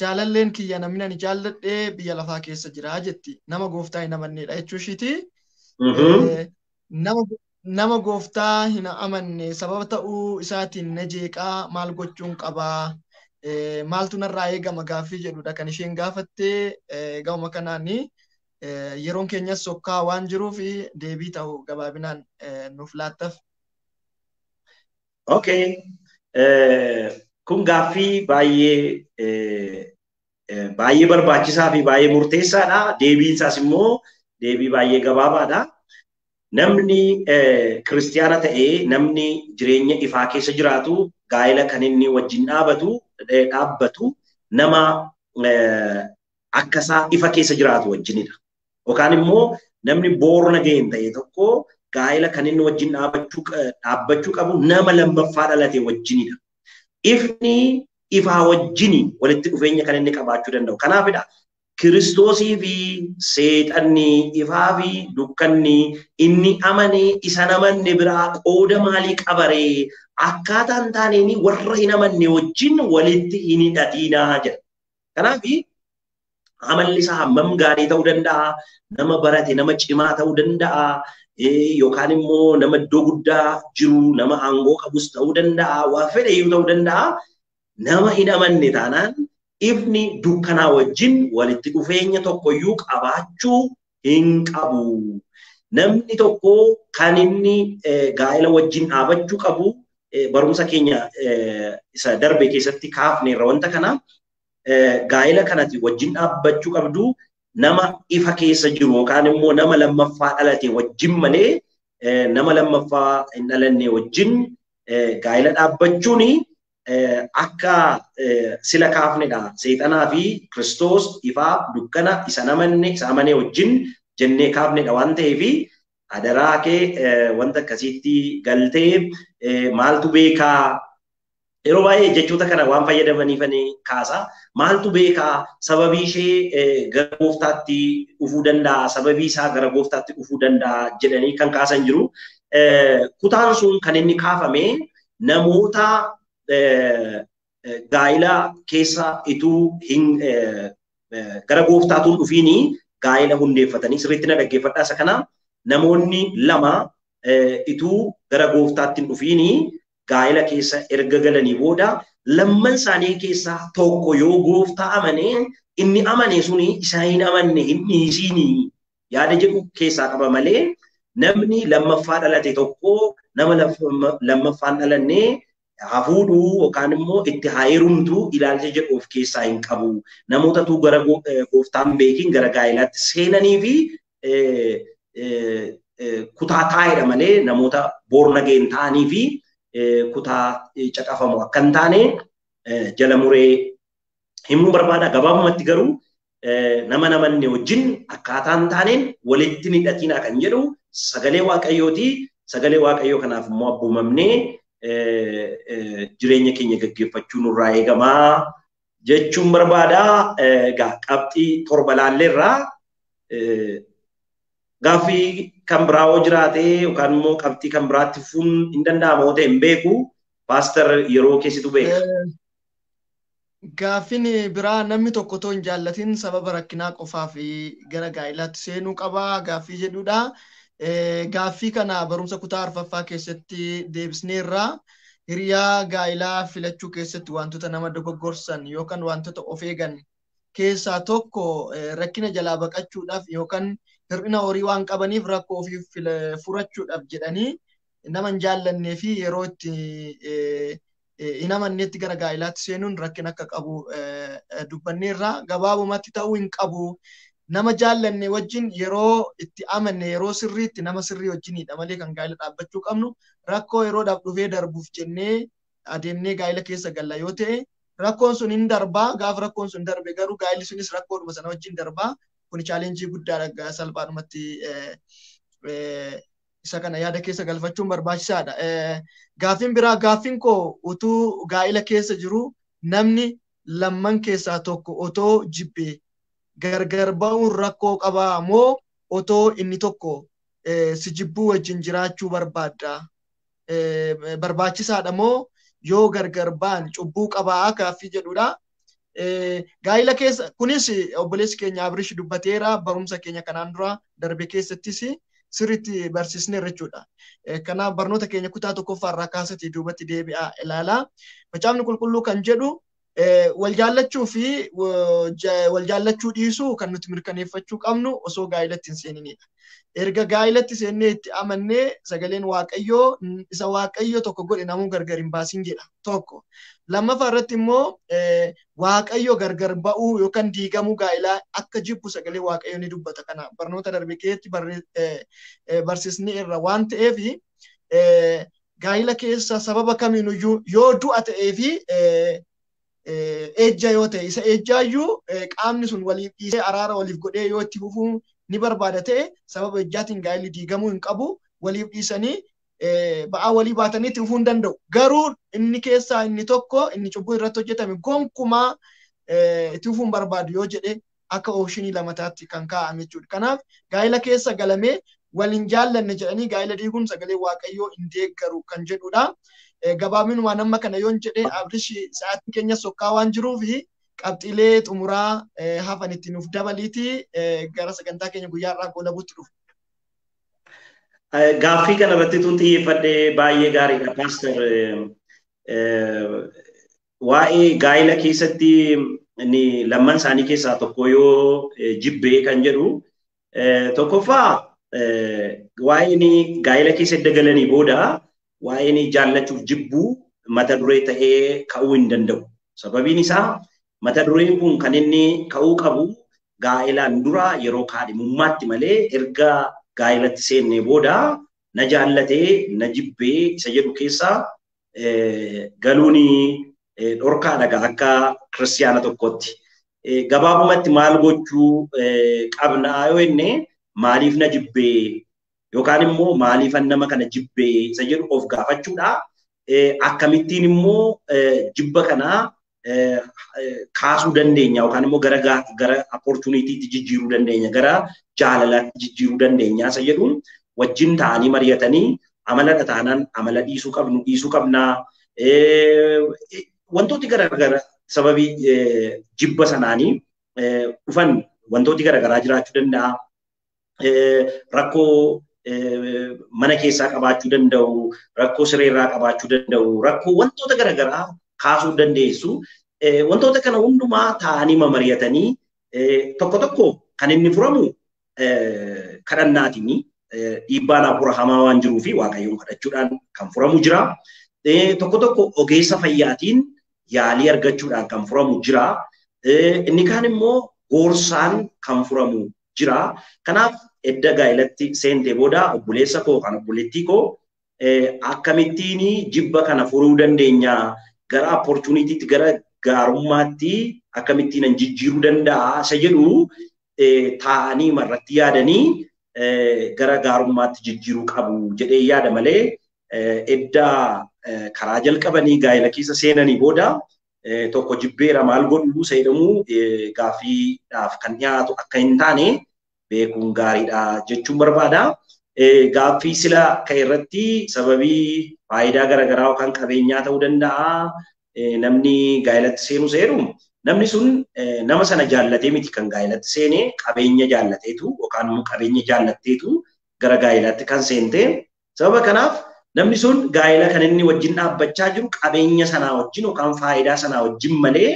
jaalalleen kiyya namni ani jaalladhee biyya lafaa keessa jira jetti. Nama gooftaa hin amannedha jechuu ishiiti. Nama gooftaa hin amanne sababa ta'uu isaatiin na jeeqaa maal gochuun qabaa? Maaltu narraa eegama gaaffii jedhudha kan isheen gaafatte. Gama kanaan yeroon keenyas sokkaa waan jiruuf deebii ta'u gabaabinaan nuuf laattaf. Okay. Kun gaaffii baay'ee baay'ee barbaachisaa fi baay'ee murteessaadha. Deebiin isaas immoo deebii baay'ee gabaabaadha. Namni kiristiyaana ta'ee namni jireenya ifaa keessa jiraatu gaa'ela kan inni wajjin dhaabbatu nama akkasaa ifa keessa jiraatu wajjinidha. Yookaan immoo namni boorna ga'een ta'e tokko gaa'ela kan inni wajjin dhaabbachuu qabu nama lammaffaa dhalate wajjinidha. Ifni ifaa wajjini walitti dhufeenya kan inni qabaachuu danda'u. Kanaafidha Kiristoosii fi seexanni ifaa fi dukkanni inni amane isa namanne biraa qooda maalii qabaree akkaataan taaneen warra hin amanne wajjin walitti hin hidhatinaa jedha. Kanaaf Amalli isaa hammam gaarii ta'uu danda'a, nama barate, nama cimaa ta'uu danda'a, yookaan immoo nama iddoo guddaa jiru, nama aangoo qabus ta'uu danda'a, waa fedhe iyyuu ta'uu danda'a. Nama hin amanne taanaan ifni dukkanaa wajjin walitti dhufeenya tokkoyyuu qabaachuu hin qabu. Namni tokko kan inni gaa'ela wajjin dhaabachuu qabu barumsa keenya isa darbe keessatti kaafneerra wanta kana gaa'ela kanatti wajjin dhaabbachuu qabdu nama ifa keessa jiru yookaan immoo nama lammaffaa dhalate wajjin malee nama lammaffaa hin dhalanne wajjin gaa'ela dhaabbachuun akka sila kaafnedha. Seexanaa fi Kiristoos ifaa dukkana isa namanne isa amanee wajjin jennee kaafnedha waan ta'eef adaraa kee wanta akkasiitti galtee maaltu beekaa yeroo baay'ee jechoota kana waan fayyadamaniif kaasa. Maaltu beekaa sababii ishee gara gooftaatti dhufuu danda'a, sababii isaa gara gooftaatti dhufuu danda'a jedhanii kan kaasan jiru. Kutaan sun kan inni kaafame namoota gaa'ila keessa ituu hin gara gooftaatuun dhufiini gaa'ila hundeeffatanii sirriitti na dhaggeeffadhaa isa kana namoonni lama ituu gara gooftaatti hin dhufiini gaa'ila keessa erga galanii booda lamman isaanii keessaa tokko yoo gooftaa amane inni amane suni isa hin amanne hin dhiisiini yaada jedhu keessaa qaba malee namni lammaffaa dhalate tokko nama lammaffaan dhalanne hafuudhuu yookaan immoo itti haa heerumtu ilaalcha jedhu of keessaa hin qabu. Namootatu gara gooftaan beekin gara gaa'ilaatti seenanii fi kutaa taa'edha malee namoota boornageen ta'anii fi kutaa caqafamu akka hin taane jala muree himuu barbaada. Gabaabumatti garuu nama namanne wajjin akkaataa hin taaneen walitti hin hidhatinaa kan jedhu sagalee Waaqayyooti. Sagalee Waaqayyoo kanaaf immoo abboomamnee jireenya keenya gaggeeffachuu nurraa eegamaa jechuun barbaada. Egaa qabxii torba laalleerraa gaaffii kan biraa yoo jiraate yookaan immoo qabxii kan biraatti fuun hin danda'amu yoo ta'e hin beeku. Paaster yeroo keessitu beeka. Gaaffiin biraa namni tokko otoo hin jaallatin sababa rakkinaa qofaaf gara gaa'ilaatti seenuu qaba gaaffii jedhudha. Gaaffii kana barumsa kutaa arfaffaa keessatti deebisneerra. Hiriyaa gaa'ilaa filachuu keessatti wantoota nama dogoggorsan yookaan wantoota of eegan keessaa tokko rakkina jalaa baqachuudhaaf yookaan hir'ina horii waan qabaniif rakkoo ofii furachuudhaaf jedhanii nama hin jaallannee fi yeroo itti hin amanneetti gara gaa'ilaatti seenuun rakkina akka qabu dubbanneerra. Gabaabumatti ta'uu hin qabu. Nama jaallanne wajjin yeroo itti amanne yeroo sirriitti nama sirrii wajjinidha malee kan gaa'ila dhaabbachuu qabnu. Rakkoo yeroodhaaf dhufee darbuuf jennee adeemnee gaa'ila keessa galla yoo ta'e rakkoon sun hin darbaa. Gaafa rakkoon sun darbe garuu gaa'illi sunis rakkoodhuma sana wajjin darbaa. Kun chaalenjii guddaadha salphaadhumatti isa kana yaada keessa galfachuun barbaachisaadha. Gaaffiin biraa gaaffiin koo utuu gaa'ila keessa jiru namni lamman keessaa tokko otoo jibbee gargar ba'uun rakkoo qabaa moo otoo inni tokko si jibbuu wajjin jiraachuu barbaadda? Barbaachisaadha moo yoo gargar ba'an cubbuu qabaa gaaffii jedhudha. Gaa'ila keessa kunis obboleessi keenya Abrish dubbateera barumsa keenya kanaan dura darbe keessattis sirriitti barsiisneerra jechuudha. Kanaaf barnoota keenya kutaa tokkoffaa irraa kaasatii duubatti deebi'aa ilaalaa. Macaafni qulqulluu kan jedhu wal jaallachuu fi wal jaallachuu dhiisuu kan nuti mirkaneeffachuu qabnu osoo gaa'ilatti hin seeninidha. Erga gaa'ilatti seennee itti amannee sagaleen Waaqayyoo isa Waaqayyo tokko godhe namuu gargar hin baasin jedha tokko. Lammaffaa irratti immoo Waaqayyo gargar ba'uu yookaan diigamuu gaa'ilaa akka jibbu sagalee Waaqayyo ni dubbata. Kana barnoota darbe keessatti barsiisni irra waan ta'eef gaa'ila keessa sababa kamiinuyyuu yoo du'a ta'ee fi ejja yoo ta'e isa ejjaayyuu qaamni sun waliif dhiisee araara waliif godhee yoo itti fufuu ni barbaada ta'e sababa ejjaatiin gaa'illi diigamuu hin qabu waliif dhiisanii ba'aa walii baatanii itti fufuu hin danda'u. Garuu inni keessaa inni tokko inni cubbuu irratti hojjetame gonkumaa itti fufuu hin barbaadu yoo jedhe akka oopshinii lamataatti kan kaa'ame jechuudha. Kanaaf gaa'ila keessa galamee wal hin jaallanne jedhanii gaa'ila diiguun sagalee Waaqayyoo hin deeggaru kan jedhudha. Gabaabinumaan amma kana yoon jedhe Abrish sa'aatiin keenya sokkaa waan jiruuf Qabxiilee xumuraa hafan itti nuuf dabaliiti gara sagantaa keenya guyyaa irraa goolabuutti dhufu. Gaaffii kana irratti tun xiyyeeffadhee baay'ee gaariidha Paaster. Waa'ee gaa'ila keessatti inni lamman isaanii keessaa tokko yoo jibbee kan jedhu tokkoffaa waa'een gaa'ila keessa edda galanii booda waa'een jaallachuuf jibbuu mata duree ta'ee ka'uu hin danda'u. Sababiin isaa mata dureen kun kan inni ka'uu qabu gaa'ilaan dura yeroo kaadhimummaatti malee erga gaa'ilatti seennee booda na jaallatee na jibbee isa jedhu keessa galuun dhorkaadha akka kiristiyaana tokkotti. Gabaabumatti maal gochuu qabna yoo jenne maaliif na jibbee yookaan immoo maaliifan nama kana jibbee isa jedhu of gaafachuudha. Akkamittiin immoo jibba kanaa kaasuu dandeenya yookaan immoo gara gara opportunitiitti jijjiiruu dandeenya, gara jaalalaatti jijjiiruu dandeenya isa jedhuun wajjin ta'anii mari'atanii amaladha taanaan amala dhiisuu qabnu dhiisuu qabnaa. Wantooti garaagaraa sababii jibba sanaanii dhufan wantooti garaagaraa jiraachuu danda'a. Rakkoo mana keessaa qabaachuu danda'u, rakkoo sireerraa qabaachuu danda'u, rakkoo wantoota garaagaraa kaasuu dandeessu. Wantoota kana hundumaa ta'anii mamari'atanii tokko tokko kan inni furamu kadhannaatiin dhiibbaan hafuura hamaa waan jiruu fi Waaqayyoon kadhachuudhaan kan furamu jira. Tokko tokko ogeessa fayyaatiin yaalii argachuudhaan kan furamu jira. Inni kaan immoo gorsaan kan furamu jira. Kanaaf edda gaa'ilatti seentee booda obboleessa koo kan obboleettii koo akkamittiin jibba kana furuu dandeenya, gara opportunitiitti gara gaarummaatti akkamittiin an jijjiiruu danda'a isa jedhu taa'anii irratti yaadanii gara gaarummaatti jijjiiruu qabu jedhee yaada malee edda karaa jalqabanii gaa'ila keessa seenanii booda tokko jibbeera maal godhu isa jedhamu gaaffiidhaaf kan dhiyaatu akka hin taane beekuun gaariidha jechuun barbaada. Gaaffii sila ka'e irratti sababii faayidaa garaagaraa yookaan qabeenyaa ta'uu danda'a. Namni gaa'ilatti seenu seenu namni sun nama sana jaallatee miti kan gaa'ilatti seene qabeenya jaallateetu yookaan immoo qabeenya jaallatteetu gara gaa'ilaatti kan seente. Sababa kanaaf namni sun gaa'ila kan inni wajjin dhaabbachaa jiru qabeenya sanaa wajjin yookaan faayidaa sanaa wajjin malee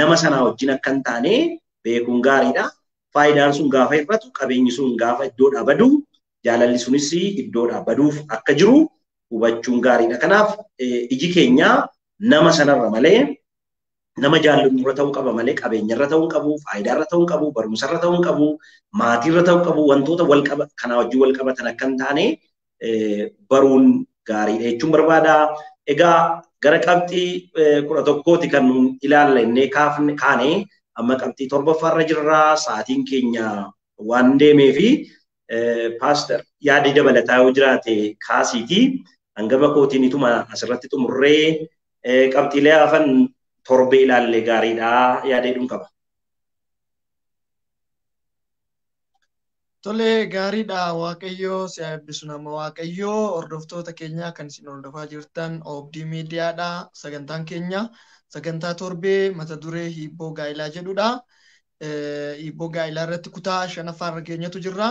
nama sanaa wajjin akka hin taane beekuun gaariidha. Faayidaan sun gaafa hir'atu qabeenyi sun gaafa iddoodhaa badu jaalalli sunis iddoodhaa baduuf akka jiru hubachuun gaariidha. Kanaaf iji keenya nama sanarra malee nama jaallannu ta'uu qaba malee qabeenyarra ta'uu qabu, faayidaarra ta'uu qabu, barumsarra ta'uu qabu, maatiirra ta'uu qabu, wantoota wal qaba kanaa wajjin wal qabatan akka hin taane baruun gaariidha jechuun barbaada. Egaa gara qabxii 11 kan nuun ilaalla innee kaane amma qabxii 7ffaarra jirra. Sa'aatiin keenya waan deemee fi Paaster yaadi dabalataa yoo jiraate kaasiiti. Hangama kootiin ituma asirratti xumurree qabxiilee hafan torbee ilaalle gaariidha yaadee qaba. Tole gaariidha. Waaqayyoo si eebbisu nama Waaqayyoo. Hordoftoota keenyaa kan isin hordofaa jirtan Oobdii Miidiyaadha. Sagantaan keenya sagantaa torbee mata duree hiibboo gaa'ilaa jedhudha. Hiibboo gaa'ilaa irratti kutaa 5ffaa irra keenyatu jirra.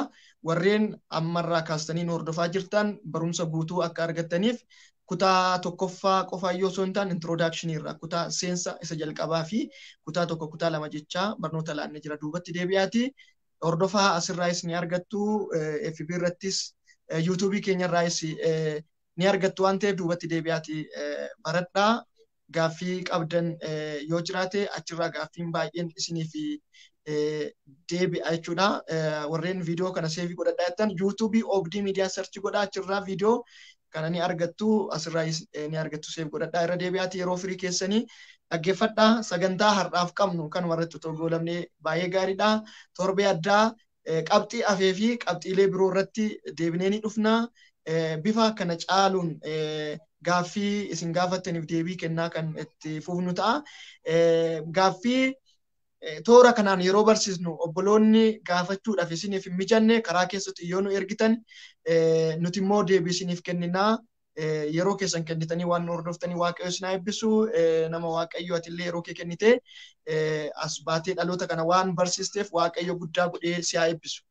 Warreen ammarraa kaastanii nu hordofaa jirtan barumsa guutuu akka argattaniif kutaa 1ffaa qofaa yoo osoo hin taane introdakshinii irraa kutaa seensa isa jalqabaa fi kutaa 1 kutaa 2 jechaa barnoota laannee jira. Duubatti deebi'aati. Hordofaa asirraayis ni argattu, FB irrattis YouTube keenyarraayis ni argattu waan ta'eef duubatti deebi'aati baradhaa. Gaaffii qabdan yoo jiraate achirraa gaaffiin baay'een isiniif deebi'a jechuudha. Warreen viidiyoo kana seevii godhadhaa jettan YouTube Oobdii Miidiyaa search godhaa, achirraa viidiyoo kana ni argattu, asirraayis ni argattu, seef godhadhaa irra deebi'aati yeroo firii keessanii dhaggeeffadhaa. Sagantaa har'aaf qabnu kanuma irratti otoo goolamnee baay'ee gaariidha. Torbee addaa qabxii hafee fi qabxiilee biroo irratti deebinee ni dhufna. Bifa kana caaluun gaaffii isin gaafattaniif deebii kennaa kan itti fufnu ta'a. Gaaffii toora kanaan yeroo barsiisnu obboloonni gaafachuudhaaf isiniif hin mijanne karaa keessatti yoo nu ergitan nuti immoo deebii isiniif kenninaa. Yeroo keessan kennitanii waan nu hordoftanii Waaqayyo isin haa eebbisu. Nama Waaqayyo, atillee yeroo kee kennitee as baatee dhaloota kana waan barsiisteef Waaqayyo guddaa godhee si haa eebbisu.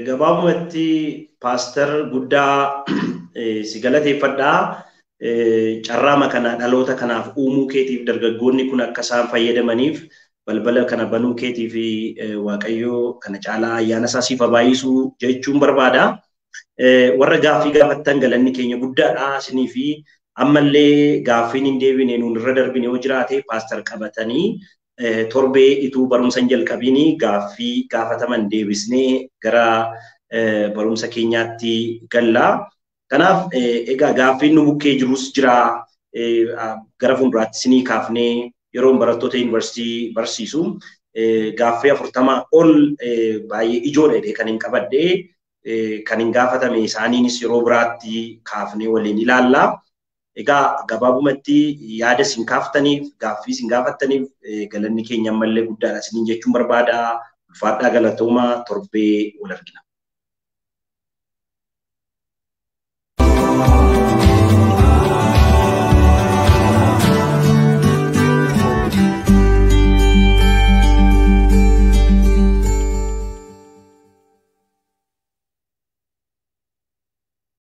Gabaabumatti, Paaster, guddaa si galateeffadhaa. Carraama kana dhaloota kanaaf uumuu keetiif, dargaggoonni kun akka isaan fayyadamaniif balbala kana banuu keetiif, Waaqayyo kana caalaa ayyaana isaa siif haa baay'isu jechuun barbaada. Warra gaaffii gaafattan galanni keenya guddaadha isinii fi ammallee gaaffiin hin deebine nuun irra darbine yoo jiraate, Paaster qabatanii torbee ituu barumsa hin jalqabiin gaaffii gaafataman deebisnee gara barumsa keenyaatti galla. Kanaaf egaa gaaffiin nu bukkee jirus jira, gara fuulduraatti isinii kaafnee. Yeroon barattoota yuunivarsiitii barsiisu gaaffii 40 ol baay'ee ijoodha jedhee kan hin qabadhee kan hin gaafatame isaaniinis yeroo biraatti kaafnee waliin ilaalla. Egaa gabaabumatti yaada isin kaaftaniif, gaaffii isin gaafattaniif galanni keenya ammallee guddaadha isiniin jechuun barbaada. Ulfaadhaa, galatoomaa, torbee wal argina.